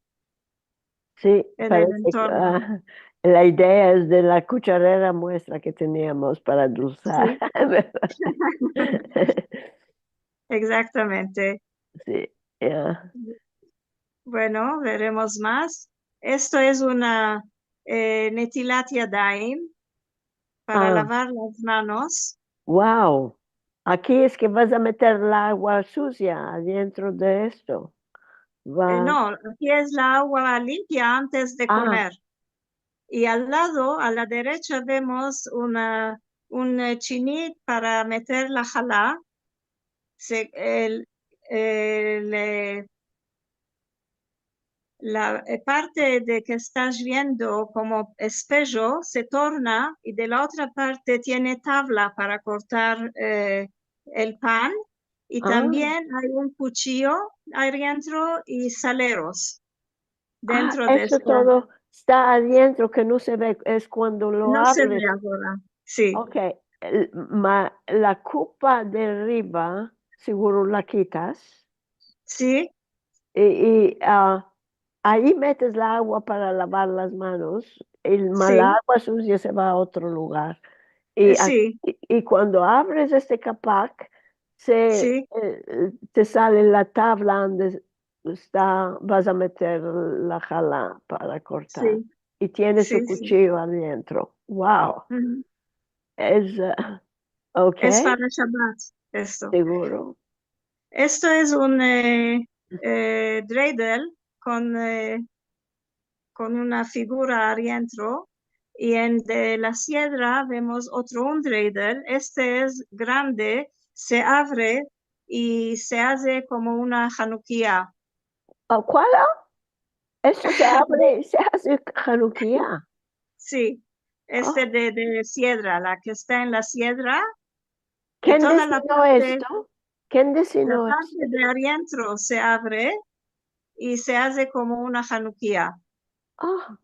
Si, en el entorno. Parese ke, ah, la idea es de la kucharera muestra ke teniamos para dulsar, verdad? Egzaktamente. Si, ya. Bueno, veremos mas. Esto es una, eh, netilat yadayim para lavar las manos. Wow. Aki es ke vas a meter la agua susia adientro de esto. Eh, no, aki es la agua limpia antes de komer. I al lado, a la derecha, vemos una, un, eh, chinit para meter la hala. Se, el, el, eh, la, eh, parte de ke estas viendo komo espejo se torna i de la otra parte tiene tavla para kortar, eh, el pan. I tambien ay un kuchiyo adientro i saleros dentro de esto. Ah, esto todo esta adientro ke no se ve, es kuando lo avres. No se ve agora, si. Okay, el, ma, la kupa de arriva, seguro la kitas. Si. I, i, ah, ayi metes la agua para lavar las manos, i ma la agua susia se va a otro lugar. I, eh, si. I, i kuando avres este kapak, se, eh, te sale la tavla ande esta, vas a meter la hala para kortar. Si. I tiene su kuchiyo adientro. Wow. Es, eh, okay. Es para Shabat, esto. Seguro. Esto es un, eh, eh, dreidel kon, eh, kon una figura adientro, i en de la siedra vemos otro un dreidel. Este es grande, se avre i se aze komo una hanukia. Ah, kual? Esto se avre i se aze hanukia. Si, este de, de siedra, la ke esta en la siedra. Ken desino esto? Ken desino esto? La parte de adientro se avre i se aze komo una hanukia. Ah,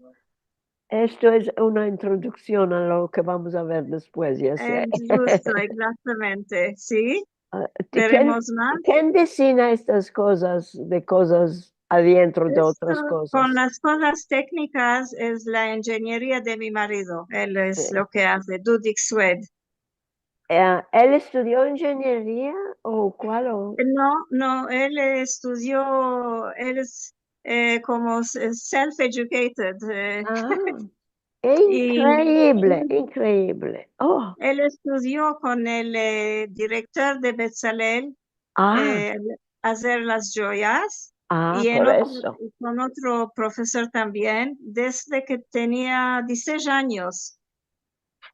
esto es una introduksion a lo ke vamos a ver despues, ya se. Es djusto, egzaktamente, si. Ah, veremos mas. Ken desina estas kozas, de kozas adientro de otras Esto, kozas. Kon las kozas teknikas es la injenieria de mi marido. El es Si. Lo ke aze, Dudik Swed. Eh, el estudio injenieria o kual? O- No, no, el estudio, el es eh, komo s- self-educated. Eh, Ah, inkreivle, inkreivle. Oh, El estudio kon el eh, direktor de Betzalel, ah, eh, azer las djoyas, ah, i en por otro, eso. i kon otro profesor tambien, desde ke tenia dizisesh anyos.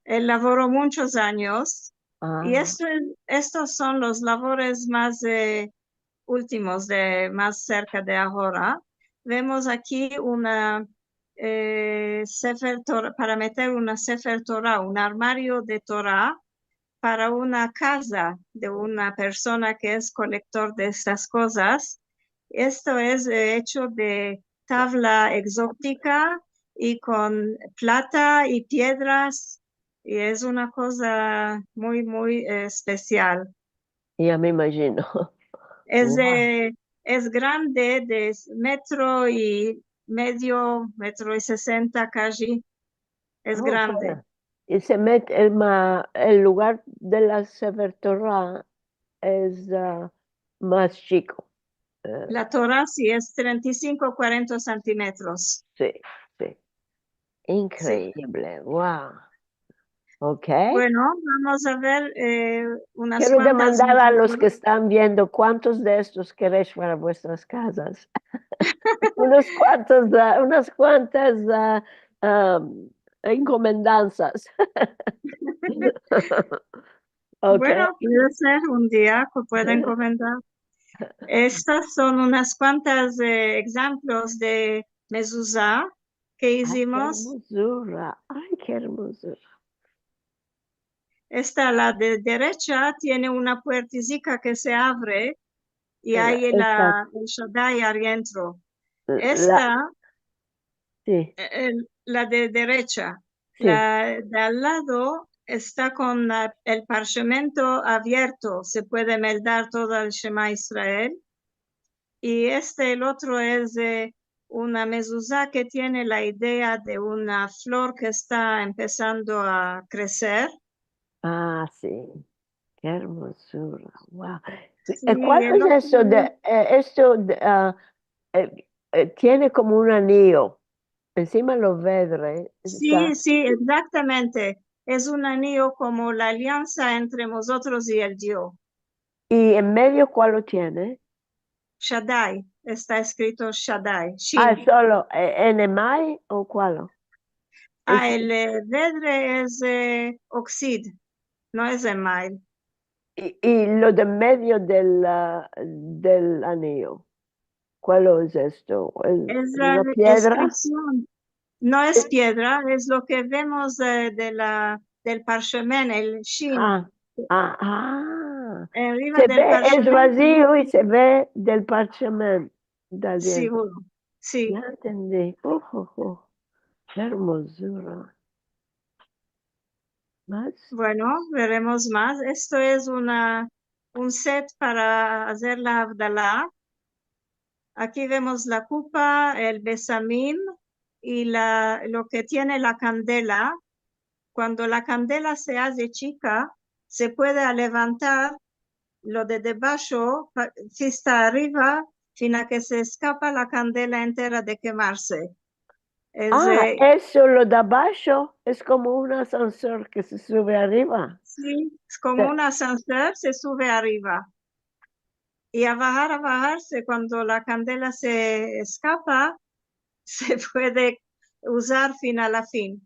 El lavoro munchos anyos. Ah, I esto es, estos son los lavores mas eh, ultimos, de mas serka de agora. Vemos aki una eh, Sefer Tor-, para meter una Sefer Tora, un armario de Tora, para una kaza de una persona ke es kolektor de estas kozas. Esto es eh, echo de tavla egzotika i kon plata i piedras, i es una koza muy, muy eh, espesial. ya me imajino. Es, Wow. eh, es grande, de s- metro i medio, metro i sesenta kaji. Es Oh, grande. para. I se mete el ma-, el lugar de la Sefer Tora es ah, mas chiko. Eh, La Tora si es trenta i sinko, kuarenta santimetros. si, si. Si. Inkreivle, wow. Ok. Bueno, vamos a ver eh, unas Kero kuantas demandar a los ke imágenes. estan viendo kuantos de estos keresh para vuestras kazas. Unos kuantos, ah, unas kuantas ah, am, enkomendanzas. Ok. Bueno, puede ser un dia ke pueda enkomendar. Estas son unas kuantas eh, egzemplos de mezuza ke Ay, ke izimos. ermozura. Ay, ke ermozura. Esta, la de derecha, tiene una puertezika ke se avre i Eh, ay el, esta, el Shadai adientro. la, Esta, si, el- la de derecha, si. La de al lado esta kon la- el parshemento avierto, se puede meldar todo el Shema Israel. I este, el otro es eh, una mezuza ke tiene la idea de una flor ke esta empesando a kreser. Ah, si. Ke ermozura. Wow. Eh, Si, kual el es esto otro de, es, eh, esto de, ah, eh, eh, tiene komo un anillo? Ensima lo vedre esta. Si, si, egzaktamente. Es un anillo komo la aliansa entre mozotros i el Dio. I en medio kual lo tiene? Shadai, esta eskrito Shadai, Ah, Shin. solo eh, en email o kual? Ah, Es, el eh, vedre es eh, oksid, no es email. i, i lo de medio del, ah, del anillo. Kual es esto? Es Es la una piedra? Enskripsion. No es Es, piedra, es lo ke vemos de, de la, del parshemen, el shin. ah, ah, ah. Arriba Se del ve, es parshemen, vazio i se ve del parshemen de adientro. Siguro, si. Ya entendi. Ujuju. Ke ermozura. Mas? Bueno, veremos mas. Esto es una, un set para azer la Avdala. Aki vemos la kupa, el besamim i la, lo ke tiene la kandela. Kuando la kandela se aze chika, se puede alevantar lo de debasho pa- fista arriva, fina ke se eskapa la kandela entera de kemarse. Es, Ah, eh, eso, lo de abasho es komo un asansor ke se suve arriva. Si, es komo un asansor, se suve arriva. I a bahar, a baharse, kuando la kandela se eskapa, se puede uzar fin a la fin.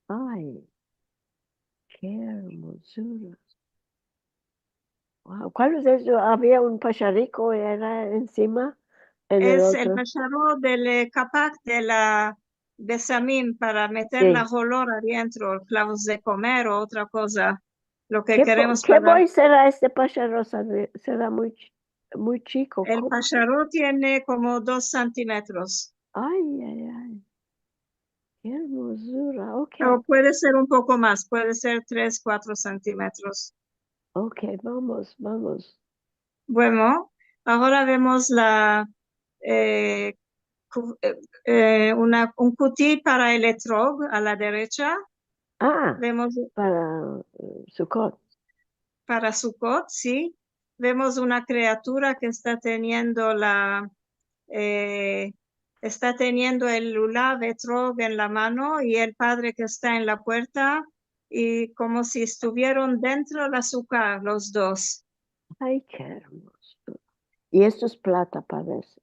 Ay, ke ermozura. Wow, kual es esto? Avia un pashariko, era ensima, en el otro. Es el pasharo del eh, kapak de la besamim para meter la holor adientro, klavos de komer o otra koza, lo ke keremos. Ke boy sera este pasharo? Sera muy, muy chiko. El pasharo tiene komo dos santimetros. Ay, ay, ay. Ke ermozura, ok. O puede ser un poko mas, puede ser tres, kuatro santimetros. Ok, vamos, vamos. Bueno, agora vemos la, eh, ku- eh, eh, una, un kuti para el etrog a la derecha. Ah, Vemos para eh, Sukkot. Para Sukkot, si. Vemos una kriatura ke esta teniendo la, eh, esta teniendo el lulav etrog en la mano i el padre ke esta en la puerta, i komo si estuvieran dentro la suka los dos. Ay, ke ermozo. I esto es plata, parese.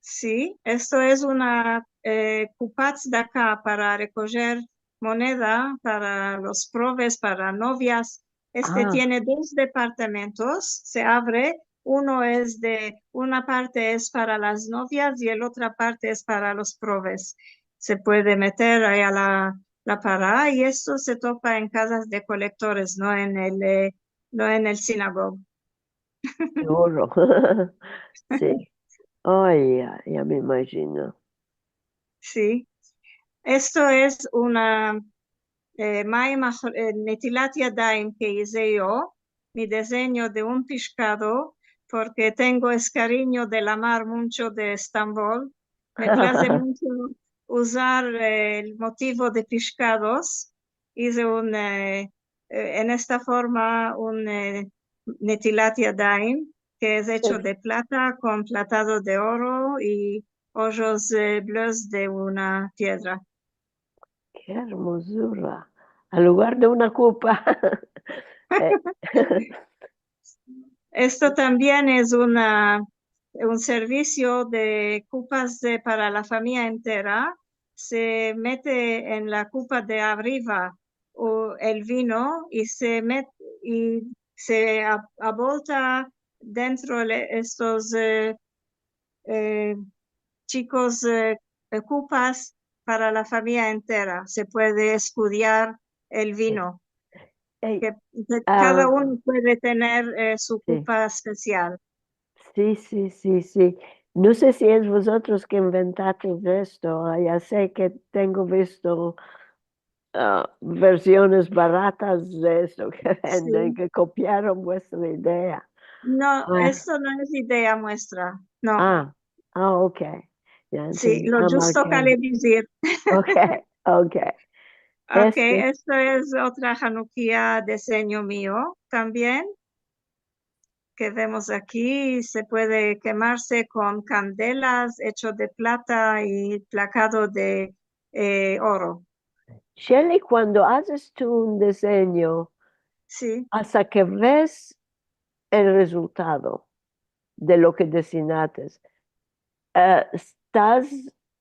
Si, esto es una, eh, kupa tzdaka para rekojer moneda para los proves, para novias. Este Ah. tiene dos departamentos, se avre, uno es de, una parte es para las novias i el otra parte es para los proves. Se puede meter ayi a la, la para, i esto se topa en kazas de kolektores, no en el, eh, no en el sinagogo. Seguro. Si. Ay, ya, ya me imajino. Si. Esto es una, eh, mayim ahor- eh, netilat yadaim ke ize yo, mi dezenyo de un pishkado, porke tengo es karinyo de la mar muncho de Estambol. Me plaze muncho uzar, eh, el motivo de pishkados. Ize un, eh, eh, en esta forma un, eh, netilat yadaim ke es echo Si. de plata kon platado de oro i ojos, eh, bleus de una piedra. Ke ermozura. Al lugar de una kupa. Eh, Esto tambien es una, un servisio de kupas de, para la famiya entera. Se mete en la kupa de arriva o el vino i se met-, i se a-, abolta dentro le-, estos, eh, eh, chikos, eh, eh, kupas para la famiya entera. Se puede eskudiar el vino. Ey, Ke, ke kada ah, uno puede tener, eh, su si. Kupa espesial. Si, si, si, si. No se si es vozotros ke inventates esto. Ah, ya se ke tengo visto ah, verziones baratas de esto ke venden, Si. ke kopiaron vuestra idea. No, Ah, esto no es idea muestra. No. ah, ah, ok. Ya Si, entendi. lo Ah, djusto ok. kale dizir. Ok, ok. Ok, Este, esto es otra hanukia dezenyo mio tambien, ke vemos aki. Se puede kemarse kon kandelas echo de plata i plakado de, eh, oro. Shirley, kuando azes tu un dezenyo, Si. asta ke ves el rezultado de lo ke dezinates, eh, estas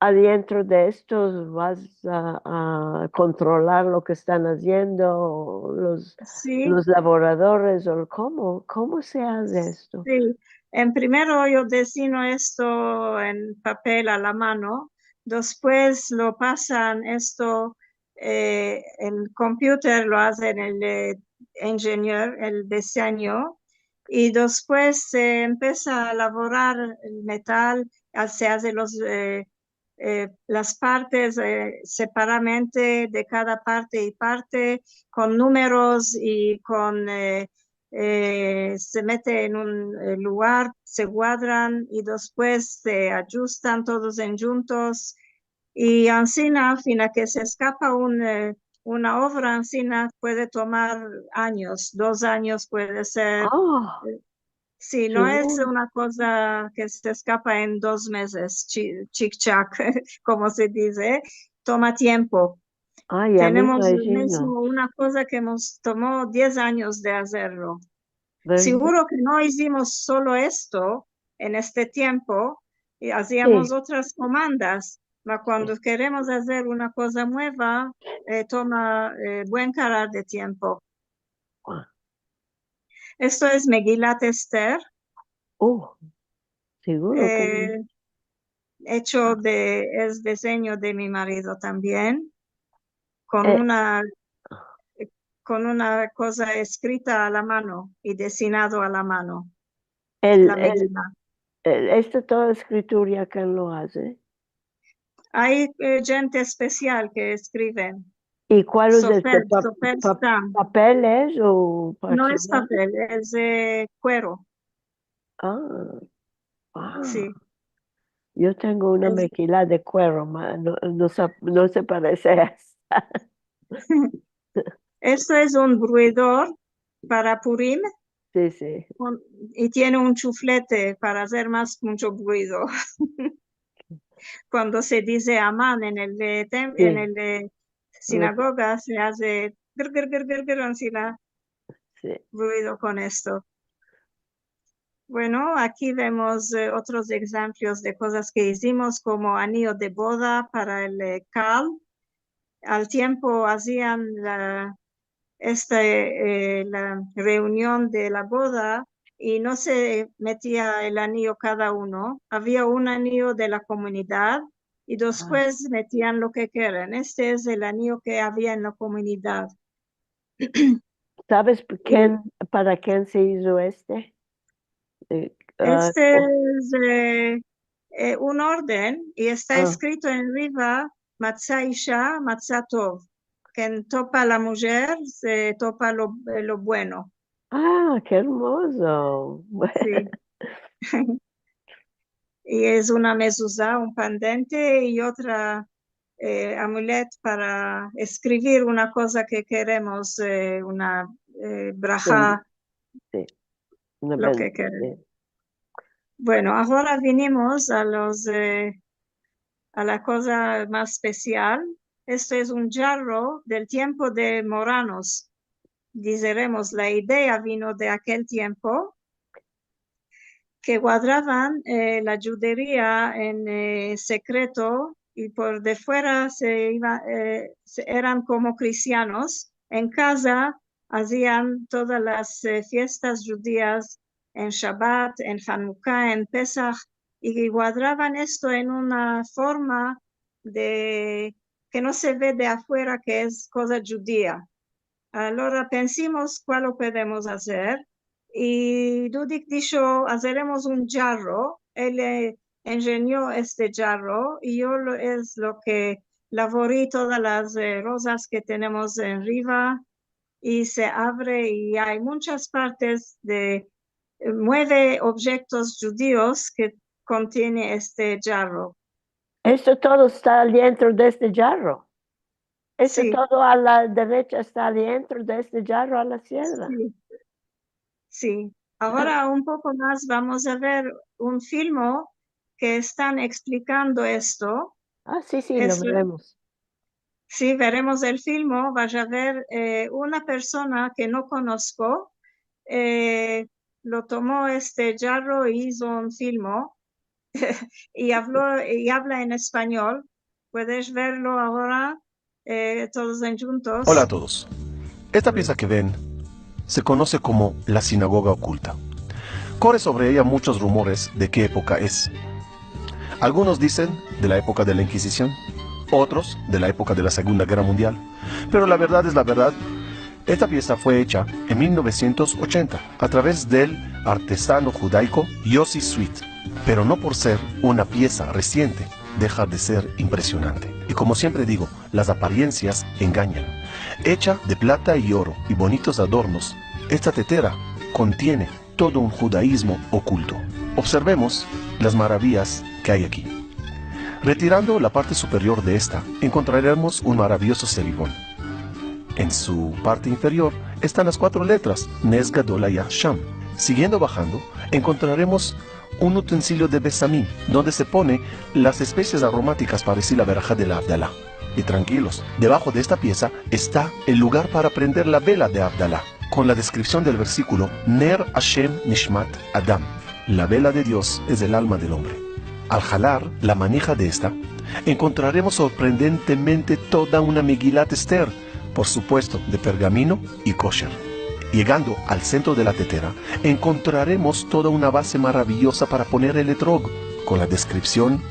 adientro de estos, vas a, a kontrolar lo ke estan aziendo los, Si. los lavoradores, o komo, komo se aze esto? Si. En primero yo dezino esto en papel a la mano, despues lo pasan esto, eh, en computer, lo aze el, eh, ingenier, el dezenyo, i despues se empesa a lavorar el metal, a-, se aze los, eh, eh, las partes, eh, separamente de kada parte i parte, kon numeros i kon, eh, eh, se mete en un, eh, lugar, se kuadran i despues se adjustan todos endjuntos. I ansina, fina ke se eskapa un, eh, una ovra ansina, puede tomar anyos, dos anyos puede ser. Ah, Eh, si, no es segun. Una koza ke se eskapa en dos mezes, chi-, chik chak, komo se dize, toma tiempo. Ay, ya me Tenemos imajino. mizmo una koza ke mos tomo diez anyos de azerlo. Verdad? Siguro ke no izimos solo esto en este tiempo, i aziamos Si. Otras komandas, ma kuando keremos azer una koza mueva, eh, toma, eh, buen karar de tiempo. Ah. Esto es Megilat Ester. Oh, seguro ke no. Eh, echo de, es dezenyo de mi marido tambien, kon Eh. Una, kon una koza eskrita a la mano i dezinado a la mano. El, la el, Megila. El, esta toda eskritura ke lo aze? Ay, eh, djente espesial ke eskriven. I kual es este? Sofer, pa-, sofer pa-, stam. Papeles o parchemen? No es papel, es, eh, kuero. Ah, wow. Si. Yo tengo una mekila de kuero, ma-, no, no sa-, no se parese a esta. Esto es un bruidor para Purim. Si, si. Un, i tiene un chuflete para azer mas muncho bruido. Kuando se dize aman en el de tem-, en el de sinagoga, se aze gr, gr, gr, gr, gr, ansi la bruido kon esto. Bueno, aki vemos, e, otros egzamplios de kozas ke izimos, komo aniyo de boda para el, e, kal. Al tiempo azian la, esta, e, la reunion de la boda i no se metia el aniyo kada uno. Avia un aniyo de la komunidad i despues metian lo ke keren. Este es el aniyo ke avia en la komunidad. Saves ken, para ken se izo este? E, a, este es, e, e, un orden i esta eskrito enriva, Matsa isha, matsa tov. Ken topa la mujer, se topa lo, lo bueno. A, ke ermozo. Si. I es una mezuza, un pandente i otra, e, amulet para eskrivir una koza ke keremos, e, una, e, braha, si, una lo ke keremos. Bueno, agora vinimos a los, e, a la koza mas espesial. Esto es un jarro del tiempo de moranos. Dizeremos, la idea vino de akel tiempo, ke guardavan, e, la djuderia en, e, sekreto i por defuera se iva, e, se, eran komo kristianos. En kaza azian todas las, e, fiestas djudias, en Shabat, en Hanuka, en Pesah, i guardavan esto en una forma de, ke no se ve de afuera ke es koza djudia. Alora pensimos kual lo podemos azer, i Dudik disho, azeremos un jarro. El, e, enjenio este jarro, i yo lo, es lo ke lavori todas las, e, rozas ke tenemos enriva, i se avre, i ay munchas partes de, e, mueve objektos djudios ke kontiene este jarro. Esto todo esta dientro de este jarro? Esto todo a la derecha esta dientro de este jarro a la siedra? Si. Si. Agora un poko mas vamos a ver un filmo ke estan eksplikando esto. A, si, si, lo veremos. Si, veremos el filmo. Vaya a ver, e, una persona ke no konosko, e, lo tomo este jarro i izo un filmo, i avlo, i avla en espanyol. Puedes verlo agora, e, todos endjuntos. Hola a todos. Esta piesa ke ven se konose komo la sinagoga okulta. Kore sovre eya munchos rumores de ke epoka es. Algunos dizen de la epoka de la Inkizisyon, otros de la epoka de la Segunda Gerra Mundial, pero la verdad es la verdad, esta piesa fue echa en mil novesientos ochenta a traves del artezano djudaiko Yossi Sweet, pero no por ser una piesa resiente deja de ser impresionante. I komo siempre digo, las aparensias enganyan. Echa de plata i oro i bonitos adornos, esta tetera kontiene todo un djudaizmo okulto. Observemos las maraviyas ke ay aki. Retirando la parte superior de esta, enkontraremos un maraviyozo serivon. En su parte inferior estan las kuatro letras, Nes Gadol Aya Sham. Sigiendo bajando, enkontraremos un utensilio de besamim, donde se pone las espesias aromatikas para dizir la veraha de la Avdala. I trankilos, debaho de esta piesa esta el lugar para prender la vela de Avdala, kon la deskripsyon del versikulo, Ner Ashem Nishmat Adam, la vela de Dios es el alma del ombre. Al halar la maniha de esta, enkontraremos sorprendentemente toda una Megilat Ester, por supuesto, de pergamino i kosher. Yegando al sentro de la tetera, enkontraremos toda una baze maraviyoza para poner el etrog, kon la deskripsyon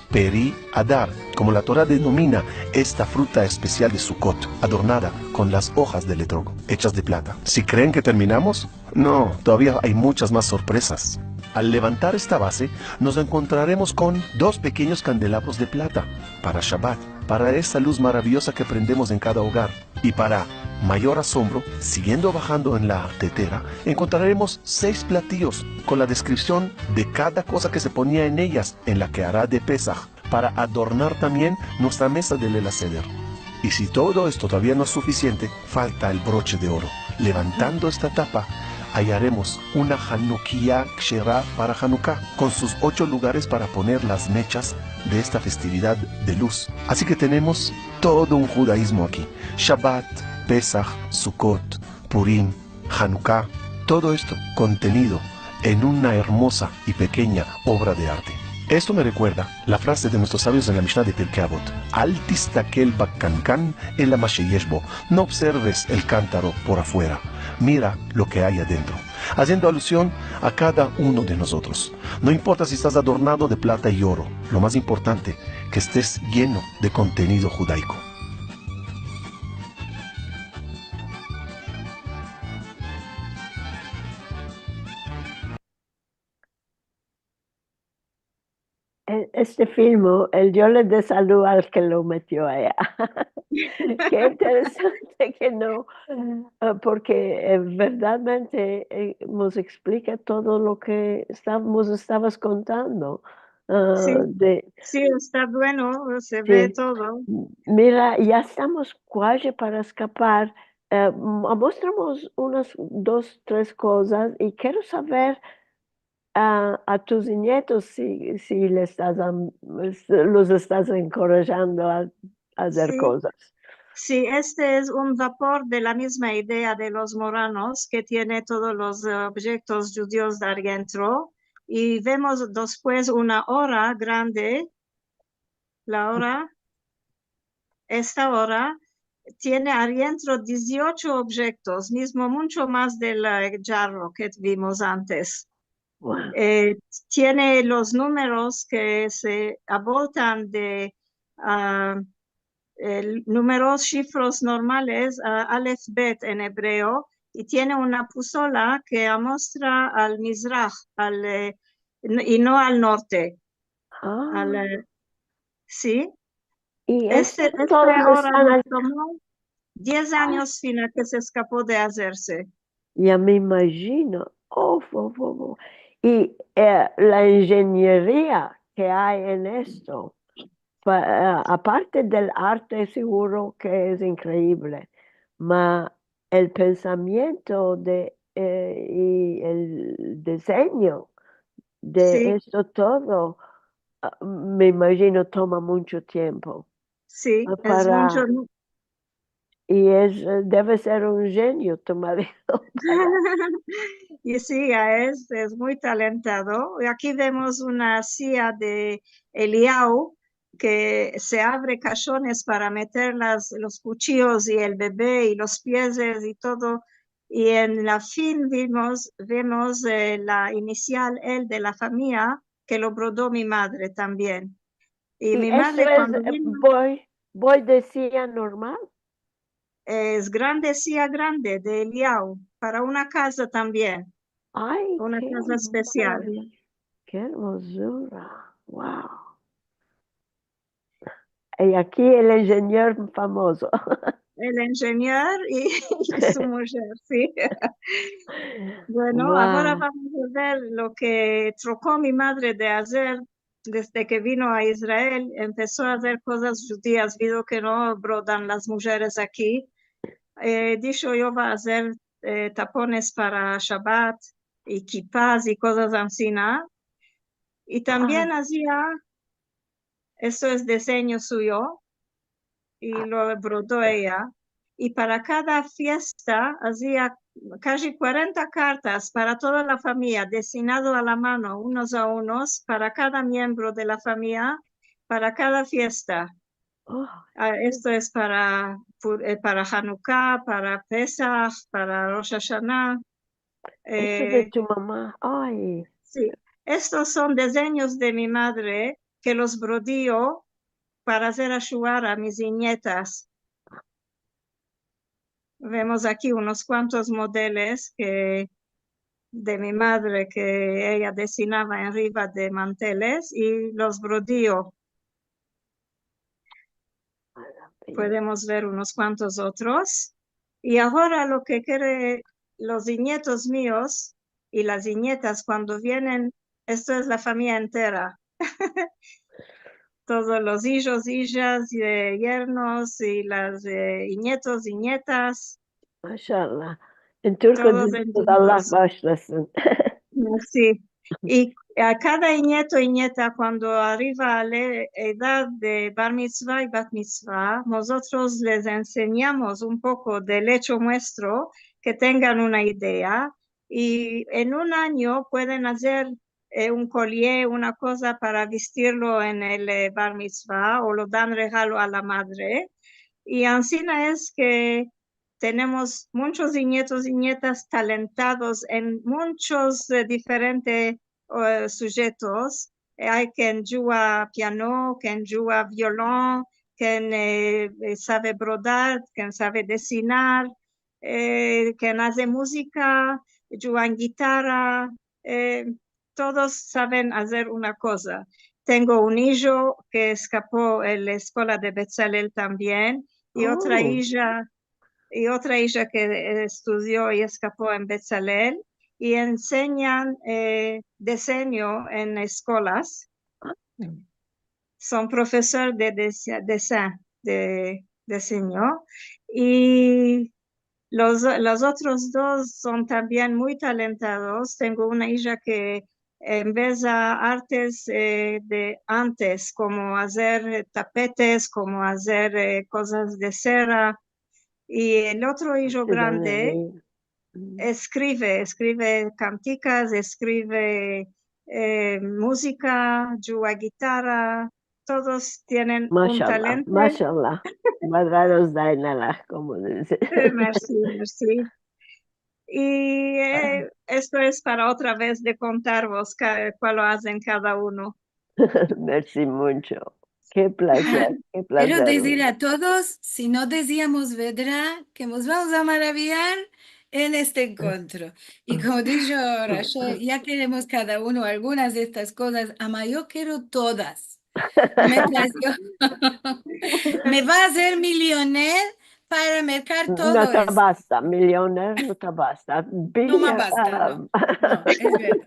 Peri Adar, komo la Tora denomina esta fruta espesial de Sukot, adornada kon las ojos del etrog, echas de plata. Si kreen ke terminamos, no, todavia ay munchas mas sorpresas. Al levantar esta baze, mos enkontraremos kon dos pekenyos kandelabros de plata, para Shabat, para esa luz maraviyoza ke prendemos en kada ogar, i para mayor asombro, siguiendo bajando en la tetera, enkontraremos seis platiyos kon la deskripsion de kada koza ke se ponia en eyas en la kehara de Pesah para adornar tambien muestra mesa de Leil HaSeder. I si todo esto todavia no es sufisiente, falta el broche de oro. Levantando esta tapa, ayaremos una hanukiya kshera para Hanuka, kon sus ocho lugares para poner las mechas de esta festividad de luz. Asi ke tenemos todo un djudaizmo aki. Shabat, Pesah, Sukkot, Purim, Hanuka, todo esto kontenido en una ermoza i pekenya ovra de arte. Esto me rekuerda la fraze de muestros savios en la Mishna de Pirkei Avot: Al tistakel bakankan ela ma sheyesh bo, no observes el kantaro por afuera, mira lo ke ay adentro, aziendo alusion a kada uno de mozotros. No importa si estas adornado de plata i oro, lo mas importante, ke estes yeno de kontenido djudaiko. E-, este filmo, el dio le de salud al ke lo metio aya. Ke interesante ke no, eh, porke, eh, verdadmente, eh, mos eksplika todo lo ke esta-, mos estavas kontando. Ah, si, de si, esta bueno, se ve todo. Mira, ya estamos kuaji para eskapar. Eh, m-, mostramos unas dos, tres kozas i kero saver a, a tus nietos si, si le estas am-, los estas enkorajando a, a azer kozas. Si, este es un vapor de la mizma idea de los moranos, ke tiene todos los, eh, objektos djudios de arientro, i vemos despues una ora grande, la ora, esta ora tiene arientro diziocho objektos, mizmo muncho mas del, eh, djarro ke vimos antes. Wow. Eh, tiene los numeros ke se aboltan de, ah, el, numeros, shifros normales, ah, alef bet en ebreo, i tiene una pusola ke amostra al mizrah, al, eh, n-, i no al norte. Ah. Al, eh, si. I este, este ora mos tomo diez anyos fina ke se eskapo de azerse. Ya me imajino. Uf, uf, uf, uf. I, eh, la injenieria ke ay en esto, pa-, eh, aparte del arte, seguro ke es inkreivle, ma el pensamiento de, eh, i el dizenyo de esto todo, ah, me imajino toma muncho tiempo. Si, es muncho. I es, eh, deve ser un jenio tu marido. I si, ya es, es muy talentado. I aki vemos una siya de Eliyahu, ke se avre kashones para meter las, los kuchiyos i el bebe i los pieses i todo. I en la fin vimos, vemos, eh, la inisial L de la famiya, ke lo brodo mi madre tambien. I mi madre, kuando vino, boy, boy de siya normal? Es grande, siya grande, de Eliyahu, para una kaza tambien. Ay, ke maravia. Una kaza espesial. Ke ermozura. Wow. I aki el injenyer famozo. El injenyer i, i su mujer, si. Bueno, agora vamos a ver lo ke troko mi madre de azer desde ke vino a Israel, empeso a azer kozas djudias, vido ke no brodan las mujeres aki. Eh, disho, yo vo a azer, eh, tapones para Shabat, i kipas, i kozas ansina. I tambien azia, esto es dizenyo suyo, i lo brodo eya. I para kada fiesta azia kaji kuarenta kartas para toda la famiya, designado a la mano, unos a unos, para kada miembro de la famiya, para kada fiesta. Ah, esto es para, pur-, eh, para Hanuka, para Pesah, para Rosh Hashanah. Esto de tu mama. Ay. Si, estos son dizenyos de mi madre ke los brodio para azer ashuar a mis inyetas. Vemos aki unos kuantos modelos ke, de mi madre, ke eya desinava enriva de manteles i los brodio. Podemos ver unos kuantos otros. I agora lo ke kere los inyetos mios i las inyetas kuando vienen, esto es la famiya entera. Todos los ijos, ijas, i, e, yernos, i las, e, inyetos, inyetas. Mashallah. En turko dizerdik, Allah başlasın. Mersi. I a kada inyeto, inyeta, kuando ariva a la edad de bar mitsva i bat mitsva, mozotros les ensenyamos un poko del echo muestro, ke tengan una idea, i en un anyo pueden azer, e, un kolye, una koza para vistirlo en el, e, bar mitsva, o lo dan regalo a la madre. I ansina es ke tenemos munchos inyetos, inyetas talentados en munchos, e, diferente, e, sujetos. E, ay ken djua piano, ken djua violon, ken, e, e, save brodar, ken save desinar, e, ken aze muzika, djuan gitara, e, todos saven azer una koza. Tengo un ijo ke eskapo en la eskola de Betzalel tambien, i otra ija, i otra ija ke estudio i eskapo en Betzalel, i ensenyan, e, disenyo en eskolas. Son profesor de dese-, desen-, de disenyo. I los, los otros dos son tambien muy talentados. Tengo una ija ke embeza artes, e, de antes, komo azer, e, tapetes, komo azer, e, kozas de sera. I el otro ijo grande eskrive, eskrive kantikas, eskrive, e, muzika, djua gitara, todos tienen un talento. Mashallah, mashallah. Varados da en Allah, komo dize. E, mersi, mersi. I, e, esto es para otra vez de kontarvos ka-, kualo azen kada uno. Mersi muncho. Ke plazer, ke plazer. Kero dizir a todos, si no diziamos vedra, ke mos vamos a maraviar en este enkontro. I komo disho Rachel, ya keremos kada uno algunas de estas kozas, ama yo kero todas. Me plazio. Me va a azer milioner para merkar todo esto. No te basta, milioner no te basta. No me basta, no. No, es verdad.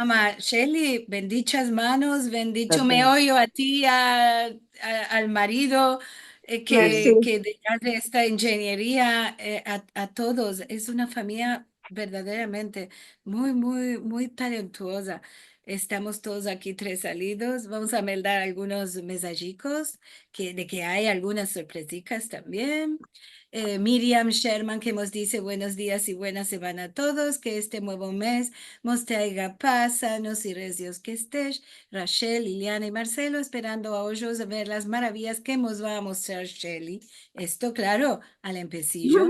Ama, Shelly, bendichas manos, bendicho meoyo a ti, a, a, al marido, e, ke, ke haze esta injenieria, e, a, a todos. Es una famiya verdaderamente muy, muy, muy talentuoza. Estamos todos aki tres salidos. Vamos a meldar algunos mensajikos ke, de ke ay algunas sorpresikas tambien. E, Miriam Sherman ke mos dize buenos dias i buena semana a todos, ke este muevo mes mos traiga paz, sanos i rezios ke estesh. Rachel, Liliana i Marcelo, esperando a oyos a ver las maraviyas ke mos va a mostrar Shelly. Esto, klaro, al empesijo.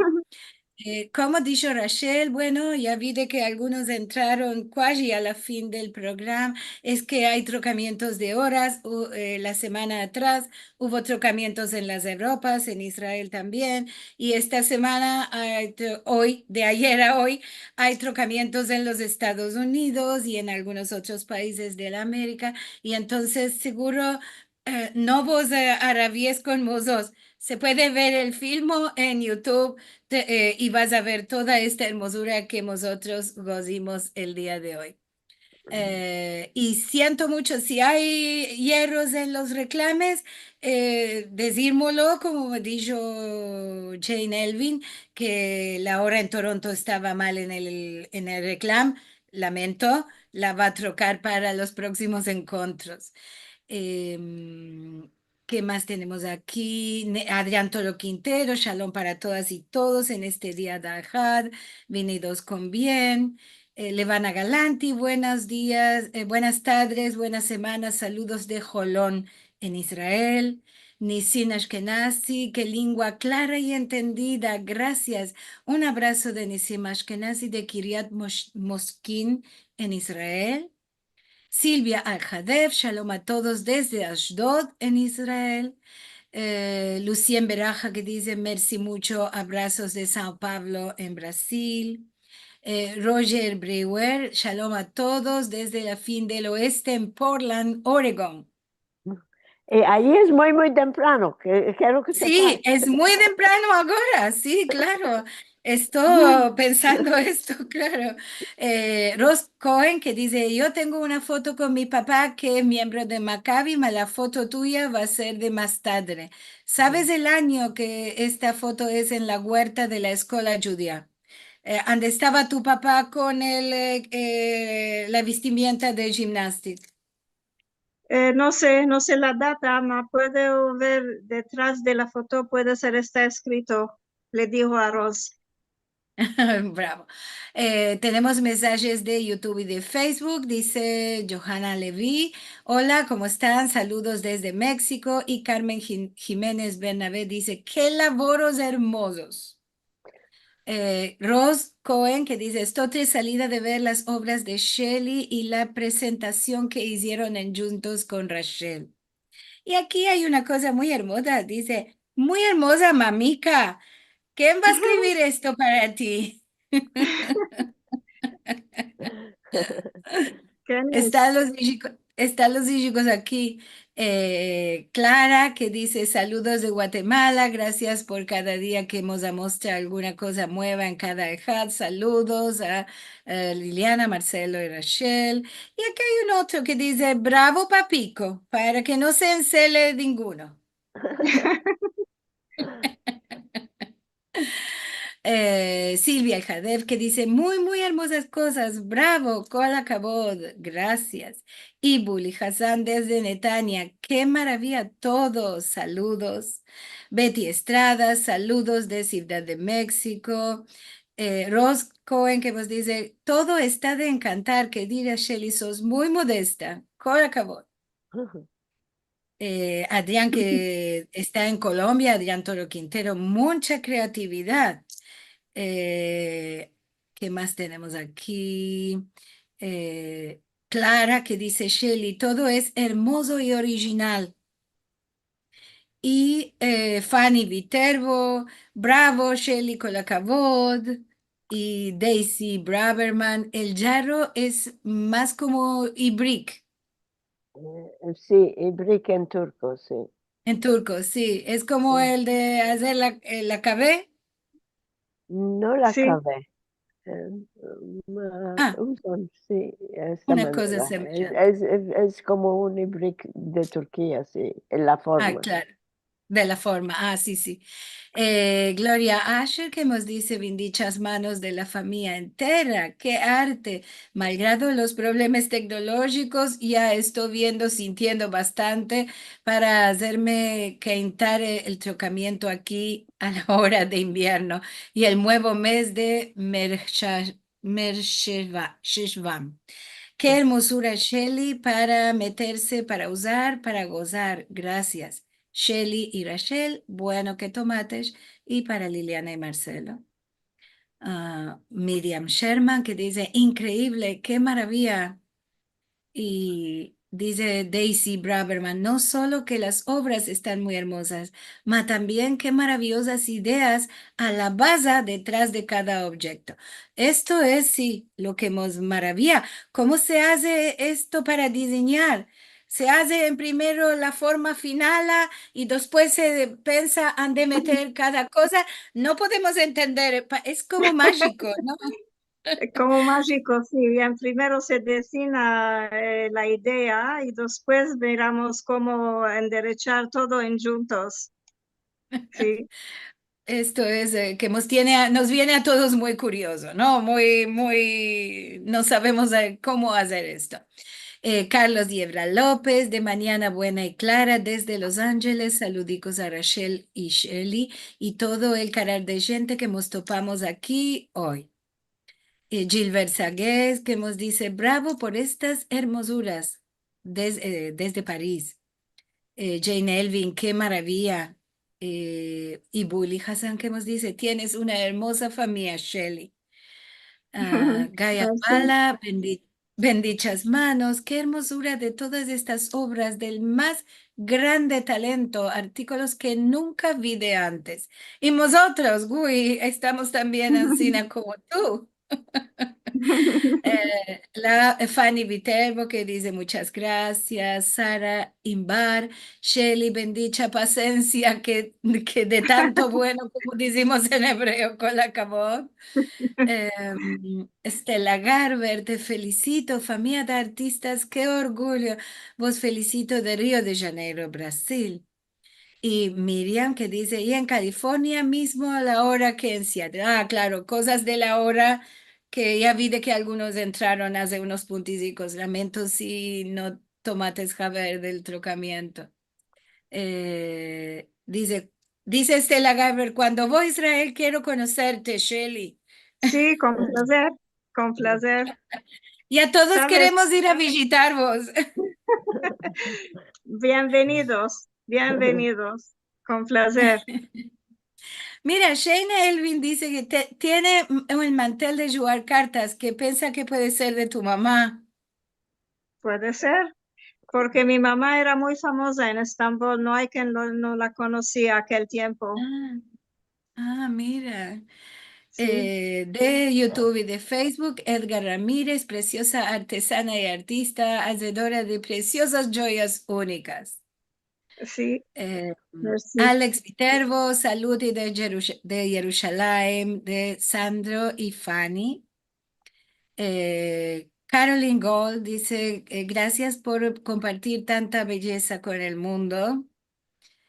E, komo disho Rachel, bueno, ya vi de ke algunos entraron kuaji a la fin del programa, es ke ay trokamientos de oras, u, e, la semana atras uvo trokamientos en las Evropas, en Israel tambien, i esta semana, ay tro-, oy, de ayer a oy, ay trokamientos en los Estados Unidos i en algunos otros paizes de la Amerika, i entonses seguro e, no vos, e, aravies kon mozotros. Se puede ver el filmo en YouTube, te, e, i vas a ver toda esta ermozura ke mozotros gozimos el dia de oy. E, i siento muncho, si ay yerros en los reklames, e, dizirmolo, komo disho Jane Elvin, ke la ora en Toronto estava mal en el, en el reklam, lamento, la va a trokar para los proksimos enkontros. Em, ke mas tenemos aki? Ne-, Adrián Toro Quintero, shalom para todas i todos en este dia de Ahad, venidos kon bien. E, Levana Galanti, buenos dias, e, buenas tardes, buena semana, saludos de Holon en Israel. Nisim Ashkenazi, ke lingua klara i entendida, grasias. Un abraso de Nisim Ashkenazi de Kiryat Mosh-, Moskin en Israel. Silvia Alhadev, shalom a todos desde Ashdod, en Israel. E, Lucien Beraja ke dize, mersi muncho, abrasos de Sao Paulo, en Brasil. E, Roger Brewer, shalom a todos desde la fin del oeste, en Portland, Oregon. Eh, ayi es muy, muy temprano, ke, kero ke sepas. Si, es muy temprano agora, si, klaro. Esto pensando esto, klaro. Eh, Rose Cohen ke dize, "Yo tengo una foto kon mi papa ke es miembro de Maccabi, ma la foto tuya va a ser de mas tadre. Saves el anyo ke esta foto es en la guerta de la eskola djudia? Eh, ande estava tu papa kon el, eh, eh, la vestimienta de jimnastik?" Eh, no se, no se la data, ma puedo ver detras de la foto, puede ser esta eskrito, le dijo a Rose. Bravo. Eh, tenemos mensajes de YouTube i de Facebook. Dize Johanna Levy, "Ola, komo estan? Saludos desde Meksiko." I Carmen Jim-, Jimenez Bernabé dize, "Ke lavoros ermozos." Eh, Rose Cohen ke dize, "Esto de salida de ver las ovras de Shelly i la prezentasion ke izieron endjuntos kon Rachel." I aki ay una koza muy ermoza, dize, "Muy ermoza, mamika. Ken va a eskrivir esto para ti?" Estan los dizhigos, estan los dizhigos aki. Eh, Clara, ke dize, "Saludos de Guatemala, grasias por kada dia ke mos amostra alguna koza mueva en kada ehad. Saludos a, eh, Liliana, Marcelo i Rachel." I aki ay un otro ke dize, "Bravo, papiko, para ke no se ensele ninguno." Eh, Silvia Jadef ke dize, "Muy, muy ermozas kozas, bravo, kol akavod, grasias." I Buli Hassan desde Netanya, "Ke maravia todo, saludos." Betty Estrada, "Saludos de Sivdad de Meksiko." Eh, Rose Cohen ke mos dize, "Todo esta de enkantar, kerida Shelly, sos muy modesta, kol akavod." Eh, Adrian, ke esta en Kolombia, Adrian Toro Quintero, muncha kreatividad. Eh, ke mas tenemos aki? Eh, Clara, ke dize, "Shelly, todo es ermozo i orijinal." I, eh, Fanny Viterbo, "Bravo, Shelly, kol akavod." I Daisy Braverman, "El jarro es mas komo ibrik." Eh, si, ibrik en turko, si. En turko, si. Es komo el de azer la, eh, la kave. No la kave. Eh, ma-, usan, si, esta manera. Una koza semejante. Es, es, es, es komo un ibrik de Turkia, si, en la forma. Ah, klaro. De la forma, ah, si, si. Eh, Gloria Asher, ke mos dize, "Bendichas manos de la famiya entera, ke arte. Malgrado los problemas teknolojikos, ya esto viendo, sintiendo bastante para azerme kentare el trokamiento aki a la ora de invierno i el muevo mez de Mersha-, Mersheva-, Sheshvan. Ke ermozura, Shelly, para meterse, para uzar, para gozar. Grasias." Shelly i Rachel, bueno ke tomates, i para Liliana i Marcelo. Ah, Miriam Sherman, ke dize, "Inkreivle, ke maravia." I dize Daisy Braverman, "No solo ke las ovras estan muy ermozas, ma tambien ke maraviozas ideas a la baza detras de kada objekto." Esto es, si, lo ke mos maravia. Komo se aze esto para dizinyar? Se aze en primero la forma finala i despues se pensa ande meter kada koza. No podemos entender, pa-, es komo majiko, no? Eh, komo majiko, si. Bien, primero se dezina, eh, la idea i despues miramos komo enderechar todo endjuntos. Si. Esto es, eh, ke mos tiene a, nos viene a todos muy kuriozo, no? Muy, muy, no savemos, eh, komo azer esto. Eh, Carlos Yebra Lopez, de manyana buena i klara, desde Los Angeles, saludikos a Rachel i Shelly i todo el karar de djente ke mos topamos aki oy. Eh, Gilbert Sagues, ke mos dize, "Bravo por estas ermozuras", des-, eh, desde Paris. Eh, Jane Elvin, "Ke maravia." Eh, i Buli Hassan, ke mos dize, "Tienes una ermoza famiya, Shelly." Ah, Gaya Pala, "Bendi-, bendichas manos, ke ermozura de todas estas ovras del mas grande talento, artikolos ke nunka vi de antes." I mozotros, Gui, estamos tambien ansina komo tu. Eh, la Fanny Viterbo ke dize muchas grasias, Sara Imbar, Shelly bendicha pasensia ke, ke de tanto bueno, komo dizimos en ebreo, kol akavod. Em, Stella Garber, te felisito, famiya de artistas, ke orgulyo. Vos felisito de Rio de Janeiro, Brasil. I Miriam ke dize, i en Kalifornia mizmo a la ora ke en Seattle. A, klaro, kozas de la ora ke ya vi de ke algunos entraron aze unos puntizikos. Lamento si no tomates haber del trokamiento. Eh, dize, dize Stella Garber, kuando vo a Israel kero konoserte, Shelly. Si, kon plazer, kon plazer. Ya todos keremos ir a vijitarvos. Bienvenidos, bienvenidos. Kon plazer. Mira, Sheina Elvin dize ke te-, tiene, mm, el mantel de djugar kartas, ke pensa ke puede ser de tu mama. Puede ser, porke mi mama era muy famoza en Estambol, no ay ken no, no la konosia akel tiempo. A, a, mira. Si. Eh, de YouTube i de Facebook, Edgar Ramírez, presioza artezana i artista, azedora de presiozas djoyas unikas. Si. Eh, mersi. Alex Viterbo, saludi de Jerus-, de Yerushalayim, de Sandro i Fanny. Eh, Caroline Gold dize, eh, grasias por kompartir tanta beyeza kon el mundo.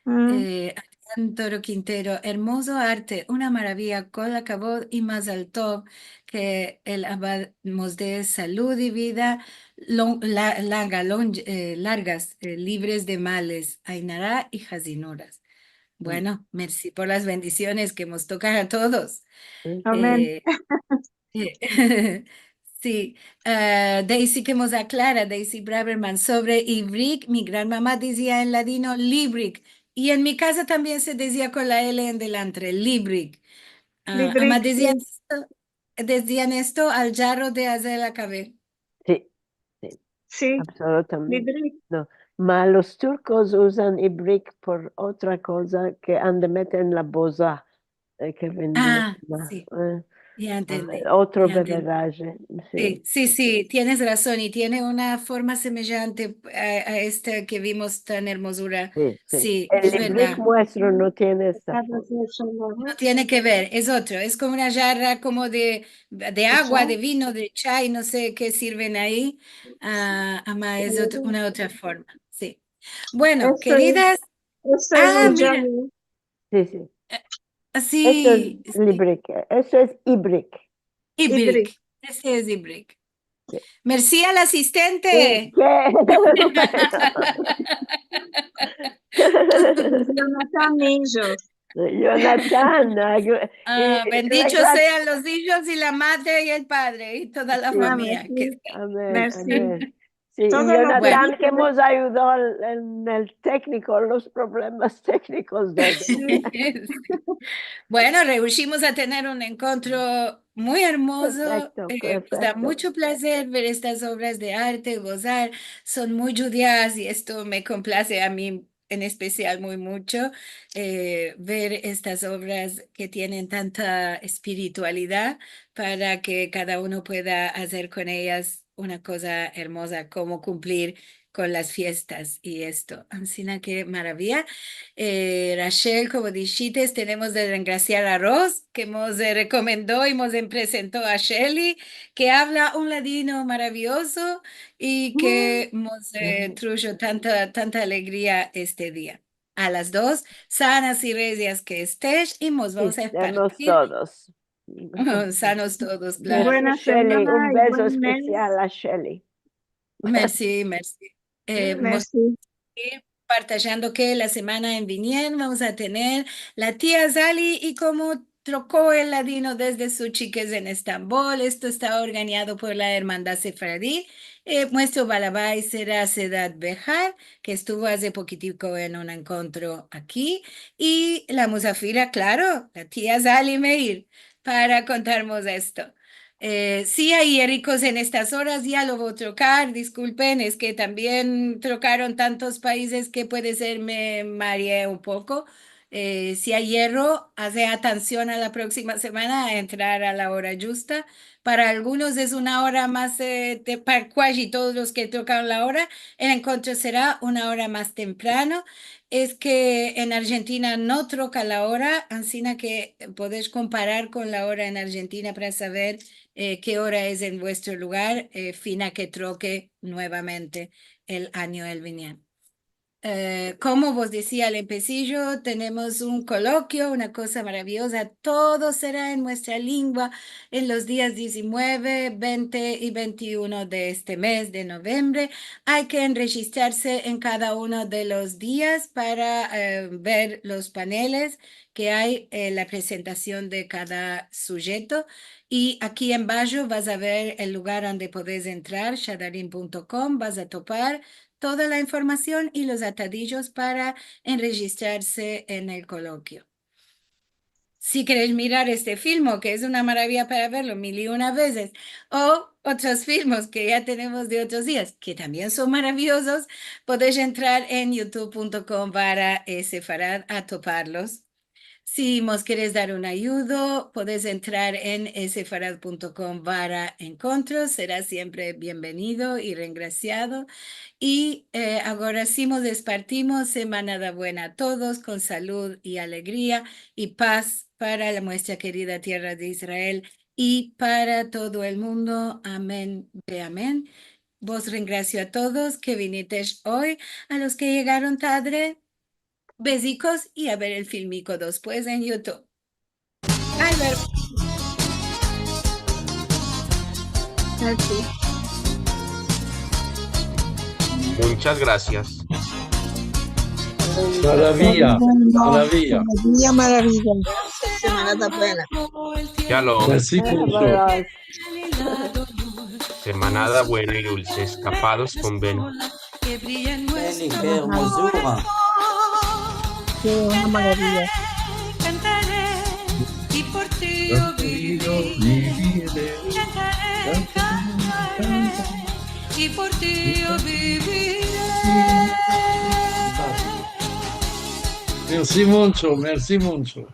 Mm. Eh, Adrián Toro Quintero, ermozo arte, una maraviya, kol akavod i mazal tov, ke el Abad mos de salud i vida lon-, la-, larga, lon-, eh, largas, eh, livres de males, ain ara i hazinuras. Mm. Bueno, mersi por las bendisiones ke mos tokan a todos. Amen. Eh, Eh, si, eh, Daisy ke mos aklara, Daisy Braverman, sovre ivrik, mi gran mama dizia en ladino librik, i en mi kaza tambien se dizia kon la L en delantre, librik. A, ama, librik, dizian, si, esto, dizian esto al djarro de azer la kave. Si, si. Si. Absolutamente. Librik. No. Ma los turkos uzan ibrik por otra koza ke ande meten la boza, eh, ke venden, a, si, eh, ya entendi, otro beveraje, si. Si, si, si, tienes razon, i tiene una forma semejante a, a esta ke vimos tan ermozura. Si, si. Si, es verdad. El ibrik muestro no tiene esta forma. No tiene ke ver, es otro, es komo una djarra komo de, de agua, de vino, de chay, no se ke sirven ai, a, ama es ot-, una otra forma, si. Bueno, keridas, esto es, esto es, a, mira. Si, si. Eh, si, esto es librik, esto es ibrik. Ibrik. Ibrik. Ese es ibrik. Si. Mersi al asistente. Si, ke? Yonatan Millos. Yonatan, a, bendichos sean los ijos i la madre i el padre i toda la famiya. Amen, si. Amen, si. Si, i Yonatan ke mos ayudo en, en el tekniko, los problemas teknikos de... Si. Bueno, reushimos a tener un enkontro muy ermozo. Perfekto, eh, nos da mucho plazer ver estas ovras de arte, gozar, son muy djudias i esto me komplaze a mi en espesial muy mucho, eh, ver estas ovras ke tienen tanta espiritualidad para ke kada uno pueda azer kon eyas una koza ermoza, komo kumplir kon las fiestas i esto. Ansina ke maraviya. Eh, Rachel, komo dishites, tenemos de rengrasiar a Ros, ke mos, eh, rekomendo i mos presento a Shelly, ke avla un ladino maraviozo i ke mos, eh, trujo tanta, tanta alegria este dia. A las dos, sanas i rezias ke estesh, i mos vamos a espartir. Sanos todos. Sanos todos, klaro. Mersi, Shelly. Un bezo espesial a Shelly. Mersi, mersi. Eh, mos-, i partajando ke la semana en viniendo vamos a tener la tia Zali i komo troko el ladino desde su chikez en Estambol. Esto esta organiado por la Ermandad Sefaradi. Eh, muestro balabais sera Sedat Behar, ke estuvo aze pokitiko en un enkontro aki. I la musafira, klaro, la tia Zali Meir, para kontarmos esto. Eh, si ay erikos en estas oras, ya lo vo trokar, diskulpen, es ke tambien trokaron tantos paizes ke puede ser me marié un poko. Eh, si ay yerro, aze atension a la proksima semana a entrar a la ora djusta. Para algunos es una ora mas, eh, te-, para kuaji todos los ke trokan la ora, el enkontro sera una ora mas temprano. Es ke en Arjentina no troka la ora, ansina ke podesh komparar kon la ora en Arjentina para saver, eh, ke ora es en vuestro lugar, eh, fina ke troke nuevamente el anyo el viniendo. Eh, komo vos dezia al empesijo, tenemos un kolokio, una koza maraviyoza. Todo sera en muestra lengua en los dias dizinueve, vente i vente i uno de este mez de novembre. Ay ke enrejistrarse en kada uno de los dias para, eh, ver los paneles ke ay, eh, la prezentasion de kada sujeto. I aki embasho vas a ver el lugar ande podes entrar, shadarin punto kom, vas a topar toda la informasion i los atadijos para enrejistrarse en el kolokio. Si keresh mirar este filmo, ke es una maraviya para verlo mil i una vezes, o otros filmos ke ya tenemos de otros dias, ke tambien son maraviyozos, podesh entrar en youtube punto kom barra sefarad a toparlos. Si mos keres dar un ayudo, podes entrar en sefarad punto kom barra enkontro. Sera siempre bienvenido i rengrasiado. I, eh, agora si mos despartimos, semanada buena a todos, kon salud i alegria i paz para la muestra kerida tierra de Israel i para todo el mundo. Amen ve amen. Vos rengrasio a todos ke vinitesh oy, a los ke yegaron tadre, bezikos i a ver el filmiko despues en youtube. Albert. Munchas grasias. Maraviya, maraviya. Maraviya, maraviya. Semanada buena. Shalom. Mersi muncho. Semanada buena i dulse. Eskapados kon vena. Eli, ke ermozura. Ke una maraviya. Mersi muncho, mersi muncho.